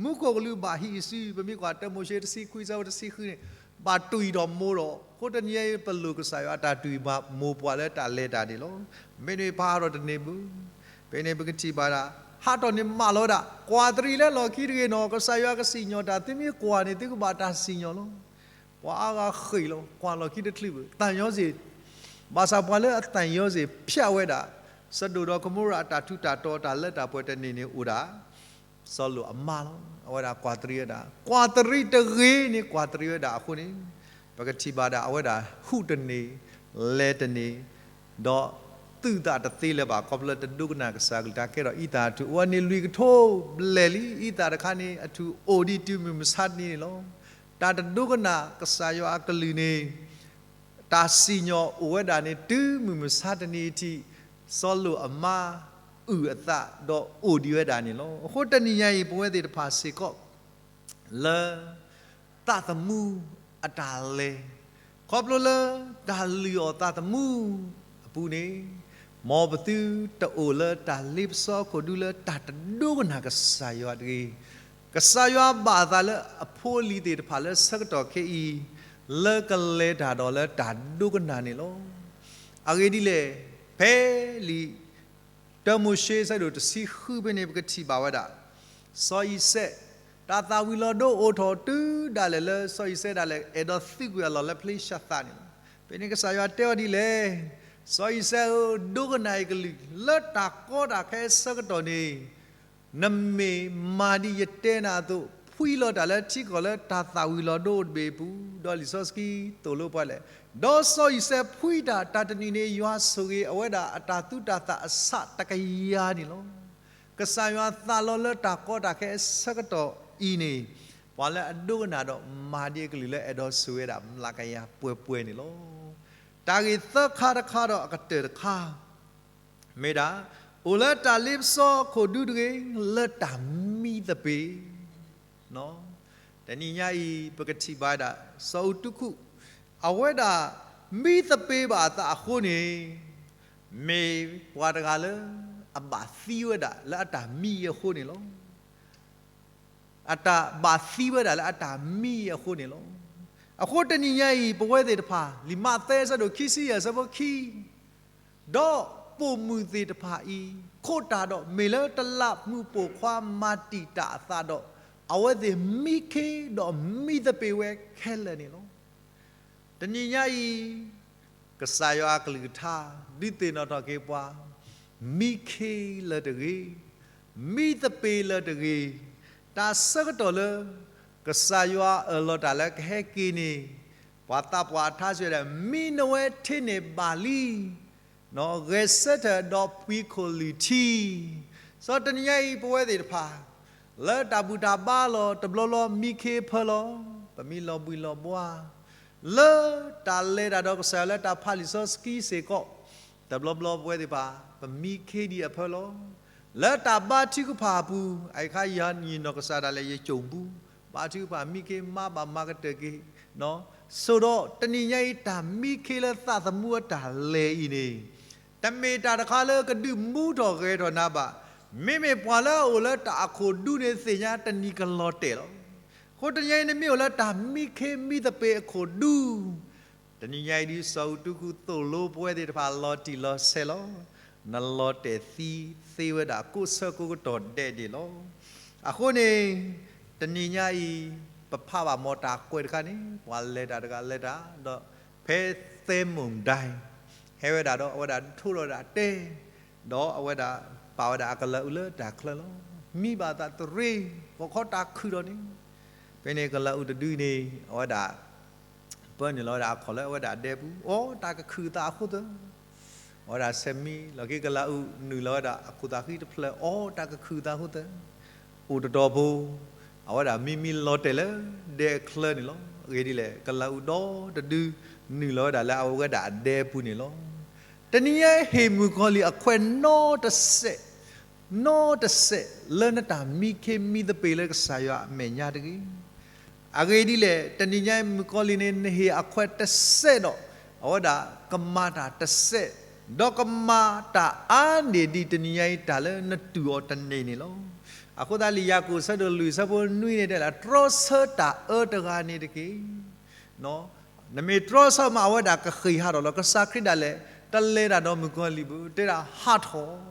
မူခိၣ်ကလူးဘၣ်ဟံးအစု ပမ့ၢ်ကွၢ်တၢမိၤၡ့တဆံခွံဆၢဖိတဆံဃုန့ၣ် ဘၣ်တွံၢ်ထီၣ်မိၢ်ဒီး အဃိတနံၤအံၤပလိၣ်ကစၢ်ယွၤအတၢ်တွံၢ်မိၢ်ပှၢ်လၢတၢ်လဲၤတၢ်န့ၣ်လီၤ. မ့မ့ၢ်ပဟးထီၣ်တန့ၢ်ဘၣ်. ဖဲန့ၣ်ပကထံၣ်ဘၣ်ဒၣ် ဟးထီၣ်န့ၣ်မးလီၤဝဲဒၣ် ကွၢ်တရံးလၢလီၢ်ခံတဂ့ၤနီၤ ကစၢ်ယွၤကစံၣ်ညီၣ်တၢ် သုမ့ၢ်ကွၢ်န့ၣ် သုကဘၣ်တၢ်စံၣ်ညီၣ်လီၤ. ပှၤအါဂၤဃ့ၢ်လီၤ ကွၢ်လီၢ်ခံတချုးဘၣ် သံယောဇဉ် ဘၣ်ဆၣ်ပှၤလၢအသံယောဇဉ်ဖျါဝဲဒၣ် စဒိၣ်ဒီးကမိရၤအတၢ်ထူးတၢ်တီၤတၢ်လၢတၢ်ပှဲၤတန့ၢ်န့ၣ်အိၣ်ဒၣ် စီၤလိာ်အမါလီၤ. အဝဲဒၣ်ကွၢ်တရံးဝဲဒၣ် ကွၢ်တရံးတဂ့ၤန့ၣ် ကွၢ်တရံးဝဲဒၣ်အဃိန့ၣ် ပကထံၣ်ဘၣ်ဒၣ်အဝဲဒၣ်ဟူးတန့ၢ် လဲၤတန့ၢ် ဒီးသုးသးတသ့လၢၤဘၣ် ခီဖျိလၢတဒိကနၣ်ကစၢ်အကလုၢ်တၢ်ကဲထီၣ်အံသၣ်အထူၣ် အိၣ်ဝဲန့ၣ်လွံၢ်ကထိဘျဲၣ်လံ အံသၣ်တခါန့ၣ် အထူၣ်အိၣ်ဒံးတုၤမုၢ်မဆါတနံၤန့ၣ်လီၤ. တၢ်တဒိကနၣ်ကစၢ်ယွၤအကလုၢ်န့ၣ် တၢ်စံၣ်ညီၣ်အိၣ်ဝဲဒၣ်န့ၣ် တုၤမုၢ်မဆါတနံၤအထံး စီၤလိာ်အမါအုၣ်အသးဒီးအိၣ်ဒံးဝဲဒၣ်န့ၣ်လီၤ. အဃိတနံၤညါအံၤ ပဝဲသ့ၣ်တဖၣ်စ့ၢ်ကီး လၢ သးသမူအတၢ်လဲၤ ခီဖျိလၢတၢ်လုၢ်အီၣ်သးသမူအပူၤန့ၣ် မ်ပသုတအိၣ်လၢတၢ်လ့ပစီအခိၣ်ဒူလၢတၢ်တဒိကနၣ်ကစၢ်ယွၤတဂ့ၤ. ကစၢ်ယွၤဘၣ်အသးလၢအဖိအလံၤသ့ၣ်တဖၣ်လၢဆၢကတီၢ်ခဲအံၤ လၢကလဲၤတၢ်ဒီးလၢတၢ်ဒိကနၣ်န့ၣ်လီၤ. အဂ့ၢ်ဒ်လဲၣ်, ဖဲလံာ် တၢမိၤၡ့ဆၢဒိၣ်တဆံဃုဖဲန့ၣ် ပကထံၣ်ဘၣ်ဝဲဒၣ် စီၤအံၤစဲး တၢ်သၣ်ဝံၤလီၤဒိအိၣ်ထီၣ်တုၤဒၣ်လဲာ်လၢ စီၤအံၤစဲးဒၣ်လဲာ် အဲၣ်ဒိးသုးကွံာ်အလီၢ်လၢဖလ့ၡသးန့ၣ်လီၤ. ဖဲန့ၣ်ကစၢ်ယွၤတဲအီၤဒ်လဲၣ်, စီၤအံၤစဲးဧၢ, ဒိကနၣ်ယကလုၢ်, လၢတၢ်ကီတၢ်ခဲအဆၢကတီၢ်န့ၣ် နမ့ၢ်မၤဒ်ယတဲနၤအသိး, ဖှံလီၤတၢ်လၢထံကီၢ်လၢတၢ်သၣ်ဝံၤလီၤဒိအိၣ်တဘ့ၣ်အပူၤ, ဒီးလံာ်စီဆှံသိၣ်လိပှၤလဲၣ်. ဒီးစီၤအံၤစဲးဖှံတၢ်, တၢ်တနံၤန့ၣ် ယွၤဆိၣ်ဂ့ၤအဝဲဒၣ်အတၢ်သူတၢ်သၣ်အဆၣ်တကယၤန့ၣ်လီၤ. ကစၢ်ယွၤသးလီလၢတၢ်ကီတၢ်ခဲအဆၢကတီၢ်အံၤန့ၣ်, ပှၤလၢအဒိကနၣ်ဒီးမၤဒ်အကလုၢ်လၢအဲၣ်ဒိးဆိၣ်ဂ့ၤဝဲဒၣ်မျးကယၤပှဲၤပှဲၤန့ၣ်လီၤ. တၢ်ဂ့ၢ်သၢခါတခါဒီးအကတၢၢ်တခါ မ့ၢ်ဒၣ်, အိၣ်လၢတၢ်လ့ပစီအခိၣ်ဒူတဂ့ၤ, လၢတၢ်မံသပ့ၤ တနံၤညါအံၤ ပကထံၣ်ဘၣ်ဝဲဒၣ် စီၤအူတူခူၣ် အဝဲဒၣ်မံသပ့ၤဘၣ်အသးအဃိန့ၣ်, မ့ၢ်ပှၤတဂၤလၢအဘၣ်သံဝဲဒၣ်လၢအတၢ်မံအဃိန့ၣ်လီၤ. အတၢ်ဘၣ်သံဝဲဒၣ်လၢအတၢ်မံအဃိန့ၣ်လီၤ. အဃိတနံၤညါအံၤ ပဝဲသ့ၣ်တဖၣ် လံာ်မးသဲအဆၢဒိၣ်ခံဆံယဲၢ်အဆၢဖိခံ ဒီးပိာ်မုၣ်သ့ၣ်တဖၣ်အံၤ ခိးတၢ်ဒီးမ့ၢ်လၢတလးမူးပိာ်ခွါမၤတံာ်တာ်အသးဒီး အဝဲသ့ၣ်မံခ့ဒီးမံသပ့ၤဝဲခဲလၢာ်န့ၣ်လီၤ. တနံၤညါအံၤ ကစၢ်ယွၤအကလုၢ်ကထါ ဒုးသ့ၣ်နီၣ်ထီၣ်က့ၤပှၤ မံခ့လၢာ်တဂ့ၤ, မံသပ့ၤလၢာ်တဂ့ၤ, တၢ်ဆၢကတီၢ်လၢ ကစၢ်ယွၤအၢၣ်လီၤတၢ်လၢကဟဲက့ၤန့ၣ် ပှၤသးပှၢ်အထါစံးဝဲဒၣ် မံနဝဲထ့န့ၢ်ဘၣ်လံ ဂဲၤဆၢထၢၣ်ဒီးပှံၤခိၣ်လုၢ်ထံ, စီၤတနံၤညါအံၤ ပဝဲသ့ၣ်တဖၣ် လၢတၢ်ဘူၣ်တၢ်ဘါလီၢ် တဘျီဘျီမံခ့အဖၢလီၤ, ပမံလီၤဘှံးလီၤဘှါ, လၢတၢ်လဲၤတၢ်ဒီးကစၢ်ယွၤလၢတၢ်ဖးလံာ်စီဆှံစ့ၢ်ကီး, တဘျီဘျီပဝဲသ့ၣ်တဖၣ် ပမံခ့ဒံးအဖၢလီၤ, လၢတၢ်ဘါထုကဖၣ်အပူၤ အအံၤခါယၤယနီၢ်ကစၢ်ဒၣ်လဲာ်ယကိာ်ပူၤ, ဘါထုကဖၣ်မံခ့မါဘၣ်မၤကတၢၢ်က့ၤ ဆိးဒီးတနံၤညါအံၤတၢ်မံခ့လၢသးသမူအတၢ်လဲၤအံၤန့ၣ်, တမ့ၢ်တၢ်တခါလၢကဒုးမူထီၣ်ဂဲၤထီၣ်နၤဘၣ်. မ့မ့ၢ်ပှၤလၢအအိၣ်လၢတၢ်အခိၣ်ဒူန့ၣ်သ့ၣ်ညါတနံၤကလီၤတဲာ်လီၤ. အဃိတနံၤညါအံၤ နမ့ၢ်အိၣ်လၢတၢ်မံခ့မံသပ့ၤအခိၣ်ဒူ တနံၤညါအံၤဒ်စီၤအူတူခူသိၣ်လိပဝဲသ့ၣ်တဖၣ်လီၤတံၢ်လီၤဆဲးလီၤ. နလီၤတဲာ်သံသ့ဝဲဒၣ်ကိးဆၢကိးကတီၢ်ဒဲးန့ၣ်လီၤ. အဃိန့ၣ် တနံၤညါအံၤ ပဖးဘၣ်မ်တၢ်ကွဲးတခါန့ၣ် ပှၤလဲၤတၢ်တဂၤလဲၤတၢ် ဒီးဖဲသဲမိၢ်ဒဲ ဟဲဝဲဒၣ်ဒီးအဝဲဒၣ်ထိးထီၣ်ဝဲဒၣ်တဲ ဒီးအဝဲဒၣ်ပာ်ဝဲဒၣ်အကလၤအုးလၢတၢ်ချၢလီၤ. မံဘၣ်သးတရ့ ဂီၤခီတၢ်ခုၣ်ထီၣ်န့ၣ်, ဖဲန့ၣ်ကလၤအုးတဒုန့ၣ် အဝဲဒၣ် ပၢနုာ်လီၤဝဲဒၣ်အခီၣ်လၢအဝဲဒၣ်ဒဲပူၤ အိၣ်တၢ်ကခုၣ်သးအဃိသၢ အဝဲဒၣ်ဆဲးမံလီၤက့ၤကလၤအုး နုာ်လီၤဝဲဒၣ်အခိၣ်သးဃံတဖျၢၣ် အိၣ်တၢ်ကခုၣ်သးအဃိသၢ အိၣ်တတီၤဖိ အဝဲဒၣ်မံမံလီၤတဲာ်လၢဒဲအချၢန့ၣ်လီၤ. အဂ့ၢ်ဒ်လဲၣ် ကလၤအုးဒီတဒု နုာ်လီၤဝဲဒၣ်လၢအဝဲဒၣ်အဒဲပူၤန့ၣ်လီၤ. တနံၤညါဟ့ၣ်မုၣ်ကီၤလံၢ်အခွဲးနီတစဲး နီတစဲး လၢနတၢ်မံခ့မံသပ့ၤလၢကစၢ်ယွၤအမဲာ်ညါတဂ့ၤ. အဂ့ၢ်ဒ်လဲၣ် တနံၤညါအံၤမုၣ်ကီၤလံၢ်န့ၣ် နဟ့ၣ်အခွဲးတစဲးဒီး အဝဲဒၣ်ကမၤတၢ်တစဲး, ဒီးကမၤတၢ်အါန့ၢ်ဒံးတနံၤညါအံၤတၢ်လၢနတူၢ်အီၤတန့ၢ်န့ၣ်လီၤ. အဃိသတးလံာ်ယၤကိာ်ဆၢဒိၣ်လွံၢ်ဆၢဖိနွံန့ၣ်တဲလၢ တြီဆၢတၢ်အၢတဂၤန့ၣ်တက့ၢ်. နမ့ၢ်တြီဆၢမးအဝဲဒၣ်ကဃ့ၢ်ဟးထီၣ်လီၤ. ကစၢ်ခရံာ်ဒၣ်လဲာ် တလဲၤတၢ်ဒီးမုၣ်ကီၤလံၢ်ဘၣ် တဲဒၣ်ဟးထီၣ်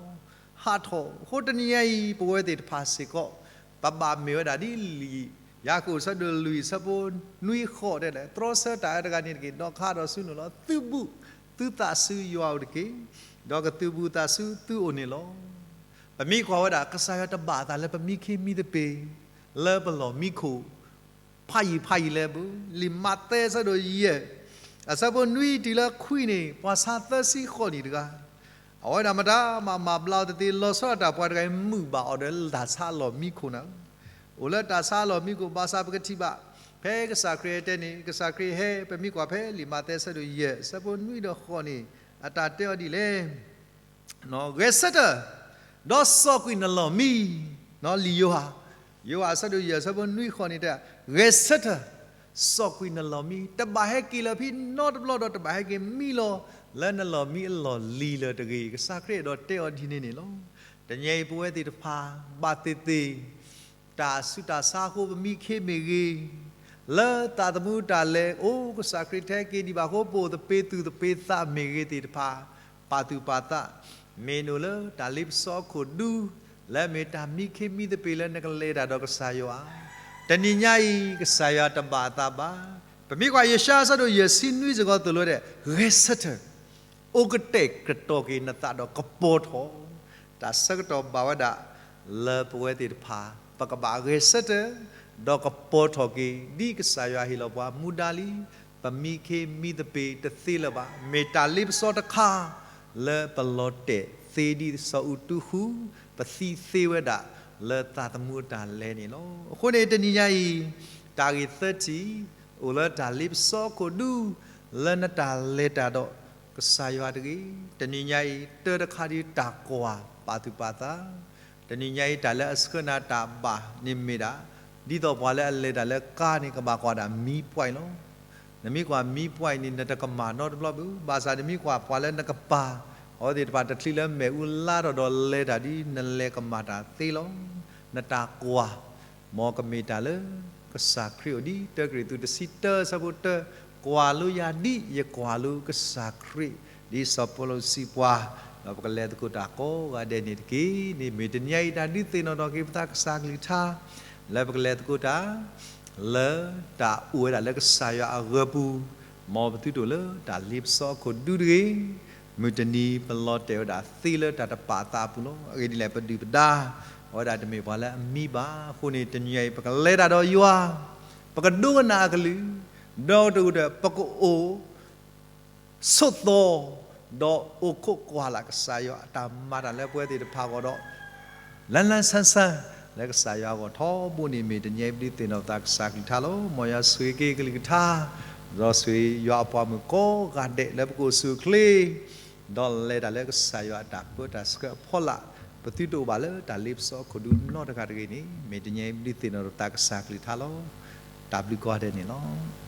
ဟးထီၣ်. အဃိတနံၤညါအံၤ ပဝဲသ့ၣ်တဖၣ်စ့ၢ်ကီး ပဘၣ်မ့ၢ်ဝဲဒၣ်ဒ်လံာ်ယၤကိာ်ဆၢဒိၣ်လွံၢ်ဆၢဖိနွံဃိးတဲလၢ တြီဆၢတၢ်အၢတဂၤန့ၣ်တက့ၢ်. ဒီးကဟးထီၣ်ဆူနုာ်လီၤ. သုဘူၣ်သုသးဆူယွၤအိၣ်တက့ၢ်. ဒီးကသုးဘူးသးဆူသုအိၣ်န့ၣ်လီၤ. ပမ့ၢ်ကွၢ်ဝဲဒၣ် ကစၢ်ယွၤတဘၣ်အသးလၢပမံခ့မံသပ့ၤ လၢပလီၢ်မံခိၣ် ဖးယံာ်ဖးယံာ်လၢၤဘၣ်. လံာ်မးသဲအဆၢဒိၣ်ယဲၢ် အဆၢဖိနွံတုၤလၢခွံန့ၣ် ပှၤဆါသၢဆံဃိးနံၣ်တဂၤ အဝဲဒၣ်မတၤမၤမၤဘျါအီၤတသ့ လီၤဆီဒၣ်တၢ်ပှၤတဂၤအံၤ မုာ်ဘၣ်အီၤဒီးတၢ်ဆါအလီၢ်မံခိၣ်န့ၣ်လီၤ. အိၣ်လၢတၢ်ဆါအလီၢ်မံခိၣ် ဘၣ်ဆၣ်ပကထံၣ်ဘၣ် ဖဲကစၢ်ခရံာ်ဟဲတဲန့ၣ် ကစၢ်ခရံာ်ဟဲ ပမ့ၢ်ကွၢ်ဖဲလံာ်မးသဲအဆၢဒိၣ်ယဲၢ် အဆၢဖိနွံဒီးဃိးန့ၣ် အတၢ်တဲအီၤဒ်လဲၣ် ဂဲၤဆၢထၢၣ် ဒီးစိာ်ကွံာ်နလီၢ်မံ, လံာ်ယိၤဟၣ်, ယိၤဟၣ်အဆၢဒိၣ်ယဲၢ်အဆၢဖိနွံဃိးန့ၣ်တဲ ဂဲၤဆၢထၢၣ်, စိာ်ကွံာ်နလီၢ်မံ, တဘၣ်ဟဲက့ၤလၢၤဖဲနီတဘျီဒီး တဘၣ်ဟဲက့ၤမံလီၤ လၢနလီၢ်မံအလီၢ်လံၤလၢၤတဂ့ၤ. ကစၢ်ခရံာ်အဲၣ်ဒိးတဲအီၤဒ်န့ၣ်န့ၣ်လီၤ. တနံၤအံၤပဝဲသ့ၣ်တဖၣ် ဘၣ်သ့ၣ်သ့ၣ် တၢ်ဆူးတၢ်ဆါအဃိ ပမံခ့မ့ၢ်ဂ့ၤ, လၢသးသမူတၢ်လဲၤအိၣ် ကစၢ်ခရံာ်ထဲက့ၤဒံးဘၣ်အဃိ ပအိၣ်သပ့ၤသူၣ်သပ့ၤသးမ့ၢ်ဂ့ၤသ့ၣ်တဖၣ် ပာ်သူၣ်ပာ်သး မ့ၢ်နုာ်လၢတၢ်လ့ပစီအခိၣ်ဒူ, လၢအမ့ၢ်တၢ်မံခ့မံသပ့ၤလၢနကလဲၤတၢ်ဒီးကစၢ်ယွၤ, တနံၤညါအံၤ ကစၢ်ယွၤတဘၣ်အသးဘၣ်. ပမ့ၢ်ကွၢ်ယၡါယၤအဆၢဒိၣ်ယဲၢ်ဆံနွံစ့ၢ်ကီးသိၣ်လိဝဲဒၣ်, ဂဲၤဆၢထၢၣ်, အိၣ်ကတဲာ်ကတီၤက့ၤနသးဒီးကပီၤထီၣ်, တၢ်ဆၢကတီၢ်ဘၣ်ဝဲဒၣ်လၢပဝဲသ့ၣ်တဖၣ်, ပကဘၣ်ဂဲၤဆၢထၢၣ်, ဒီးကပီၤထီၣ်က့ၤ ဒ်ကစၢ်ယွၤဟ့ၣ်လီၤပှၤမူဒါလံ. ပမံခ့မံသပ့ၤတသ့လၢၤဘၣ်. မ့ၢ်တၢ်လ့ပစီတခါ လၢပလီၤတဲာ်သ့ဒ်စီၤအူတူဃူ, ပသံသ့ဝဲဒၣ်လၢသးသမူအတၢ်လဲၤန့ၣ်လီၤ. အဃိန့ၣ်တနံၤညါအံၤ, တၢ်ဂ့ၢ်သၢထံၣ် အိၣ်လၢတၢ်လ့ပစီအခိၣ်ဒူ, လၢနတၢ်လဲၤတၢ်ဒီးကစၢ်ယွၤတဂ့ၤ. တနံၤညါအံၤ တၢတခါဒ်တၢ်ကွၢ်ပာ်သူၣ်ပာ်သး, တနံၤညါအံၤ တၢ်လၢအဆှၢနၤတၢ်ဘၣ်န့ၣ်မ့ၢ်ဒၣ်, ဒ်သိးပှၤလၢအလဲၤတၢ်လၢကါန့ၣ် ကဘၣ်ကွၢ်ဒၣ်မံပှဲးလီၤ. နမ့ၢ်ကွၢ်မံပှဲးန့ၣ် နတကမၣ်နီတဘျီဘၣ်. ဘၣ်ဆၣ်နမ့ၢ်ကွၢ်ပှၤလၢနကပၤ, အဝဲသ့ၣ်တဖၣ်တချုးလၢမဲာ်အူလါထီၣ်ဒီးလဲၤတၢ်ဒ်နလဲၤကမၣ်တၢ်သ့လီၤ. နတၢ်ကွၢ် မ်ကမ့ၢ်တၢ်လၢကစၢ်ခရံာ်အိၣ်ဒ်တၢကရံၣ်သူးတဆံတၢဆၢဖိတၢ, ကွၢ်လိယၤဒ်ယကွၢ်လိကစၢ်ခရံာ်, ဒ်စီၤပီလူးစံးပှၤ, ဒီးပကလဲၤသကိးတၢ်ကိးဂၤဒဲးန့ၣ်တက့ၢ်. န့ၣ်မ့ၢ်တနံၤညါအံၤ တၢ်ဒုးသ့ၣ်နီၣ်ထီၣ်က့ၤပသးကစၢ်ကလုၢ်ကထါ လၢပကလဲၤသကိးတၢ် လၢတၢ်အိၣ်ဝဲဒၣ်လၢကစၢ်ယွၤအဂၢၤပူၤ, မ်ပသုတအိၣ်လၢတၢ်လ့ပစီအခိၣ်ဒူတဂ့ၤ. မုၢ်တနံၤပလီၤတဲာ်ဝဲဒၣ်သ့လၢတၢ်တပာ်အသးအပူၤလီၤ. အဂ့ၢ်ဒ်လဲၣ် ပဒုၣ်ပဒါ အဝဲဒၣ်တမ့ၢ်ပှၤလၢအမံဘၣ်. အဃိန့ၣ် တနံၤညါအံၤ ပကလဲၤတၢ်ဒီးယွၤ, ပကဒိကနၣ်အကလုၢ်, ဒီးတက့ၢ်ဒီး ပကအိၣ် ဆိးသီ, ဒီးအိၣ်ခိးကွၢ်လၢ်ကစၢ်ယွၤအတၢ်မၤတၢ်လၢပဝဲသ့ၣ်တဖၣ်အဂီၢ်ဒီး လၢလၢဆၢဆၢ လၢကစၢ်ယွၤအဂီၢ်ထီဘိန့ၣ် မ့ၢ်တနံၤအံၤပဒုးသ့ၣ်နီၣ်ပသးကစၢ်ကလုၢ်ကထါလီၤ. မ်ယွၤဆိၣ်ဂ့ၤက့ၤကလုၢ်ကထါ, ဒီးဆိၣ်ဂ့ၤယွၤအပှၤမုၣ်ကိးဂၤဒဲးလၢပကအိၣ်ဆူၣ်အိၣ်ချ့ ဒီးလဲၤတၢ်လၢကစၢ်ယွၤအတၢ်ပၢတၢ်ဆှၢအဖီလာ်, ပသုတအိၣ်ဘၣ်လၢတၢ်လ့ပစီအခိၣ်ဒူနီတဂၤတဂ့ၤန့ၣ် မ့ၢ်တနံၤအံၤပဒုးသ့ၣ်နီၣ်ပသးကစၢ်ကလုၢ်ကထါလီၤ. တၢ်ဘျုးကိးဂၤဒဲးန့ၣ်လီၤ.